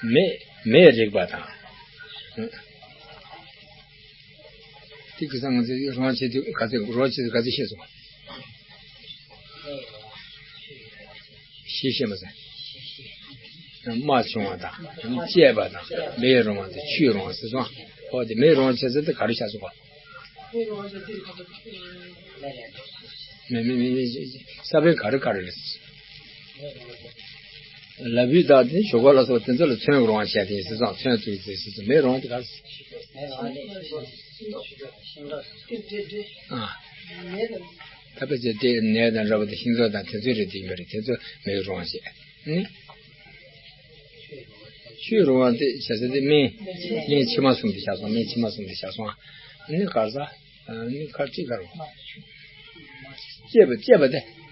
བ། མེ་མེས་རེག་པ་དང་། ཨུམ། དེ་གི་སང་ང་ཚོས་རང་དབང་བྱེད་དུས་ག་ཚོད་རང་དབང་བྱེད་དུས་ག་ཚོད་ཤེས་སོང་། ཤེས་ཤེས་མ་ཟེར། རྨ་བྱུང་བ་དང་བཅད་པ་དང་། མེའི་རང་དབང་དང་ཆུའི་རང་དབང་ཟེར་སོང་། ཨོ་དེ་མེའི་རང་དབང་བྱེད་ཚུལ་དེ་ག་རེ་བྱ་སོང་བ། མེ་མེ་མེ་མེ་ས་བོན་ག་རེ་ག་རེ་རེད། ལ་ཕུག་དང་དེ་ཞོག་ཁོག་ལ་སོགས་དེ་ཚོ་ལ་ཚོན་རང་དབང་བྱས་ཏེ་ཟེར་སོང་། ཚོན་བཙུགས་ཏེ་ཟེར་སོང་། མེའི་རང་དབང་དེ་ག་རེ། ཨ། ད་ཕལ་ཆེར་དེ་ནད་དང་འདྲ་བ་དེ་ཤིང་ཚོགས་དང་དེ་ཚོའི་རིགས་དེ་ཡིན་པ་རེད། དེ་ཚོ་མེད་རུང་བ་བྱས། ཨ་ནི། ཆུའི་རུང་བ་དེ་བྱས་ཙང་དེ་སྨན། སྨན་ཕྱི་མ་གསུམ་དེ་བཞག་སོང་། སྨན་ཕྱི་མ་གསུམ་དེ་བཞག་སོང་། ཨ་ནི་གར་ས། ཨ་ནི་གར་ཅི་གར་རུང་། བཅད་པ་བཅད་པ་དེ།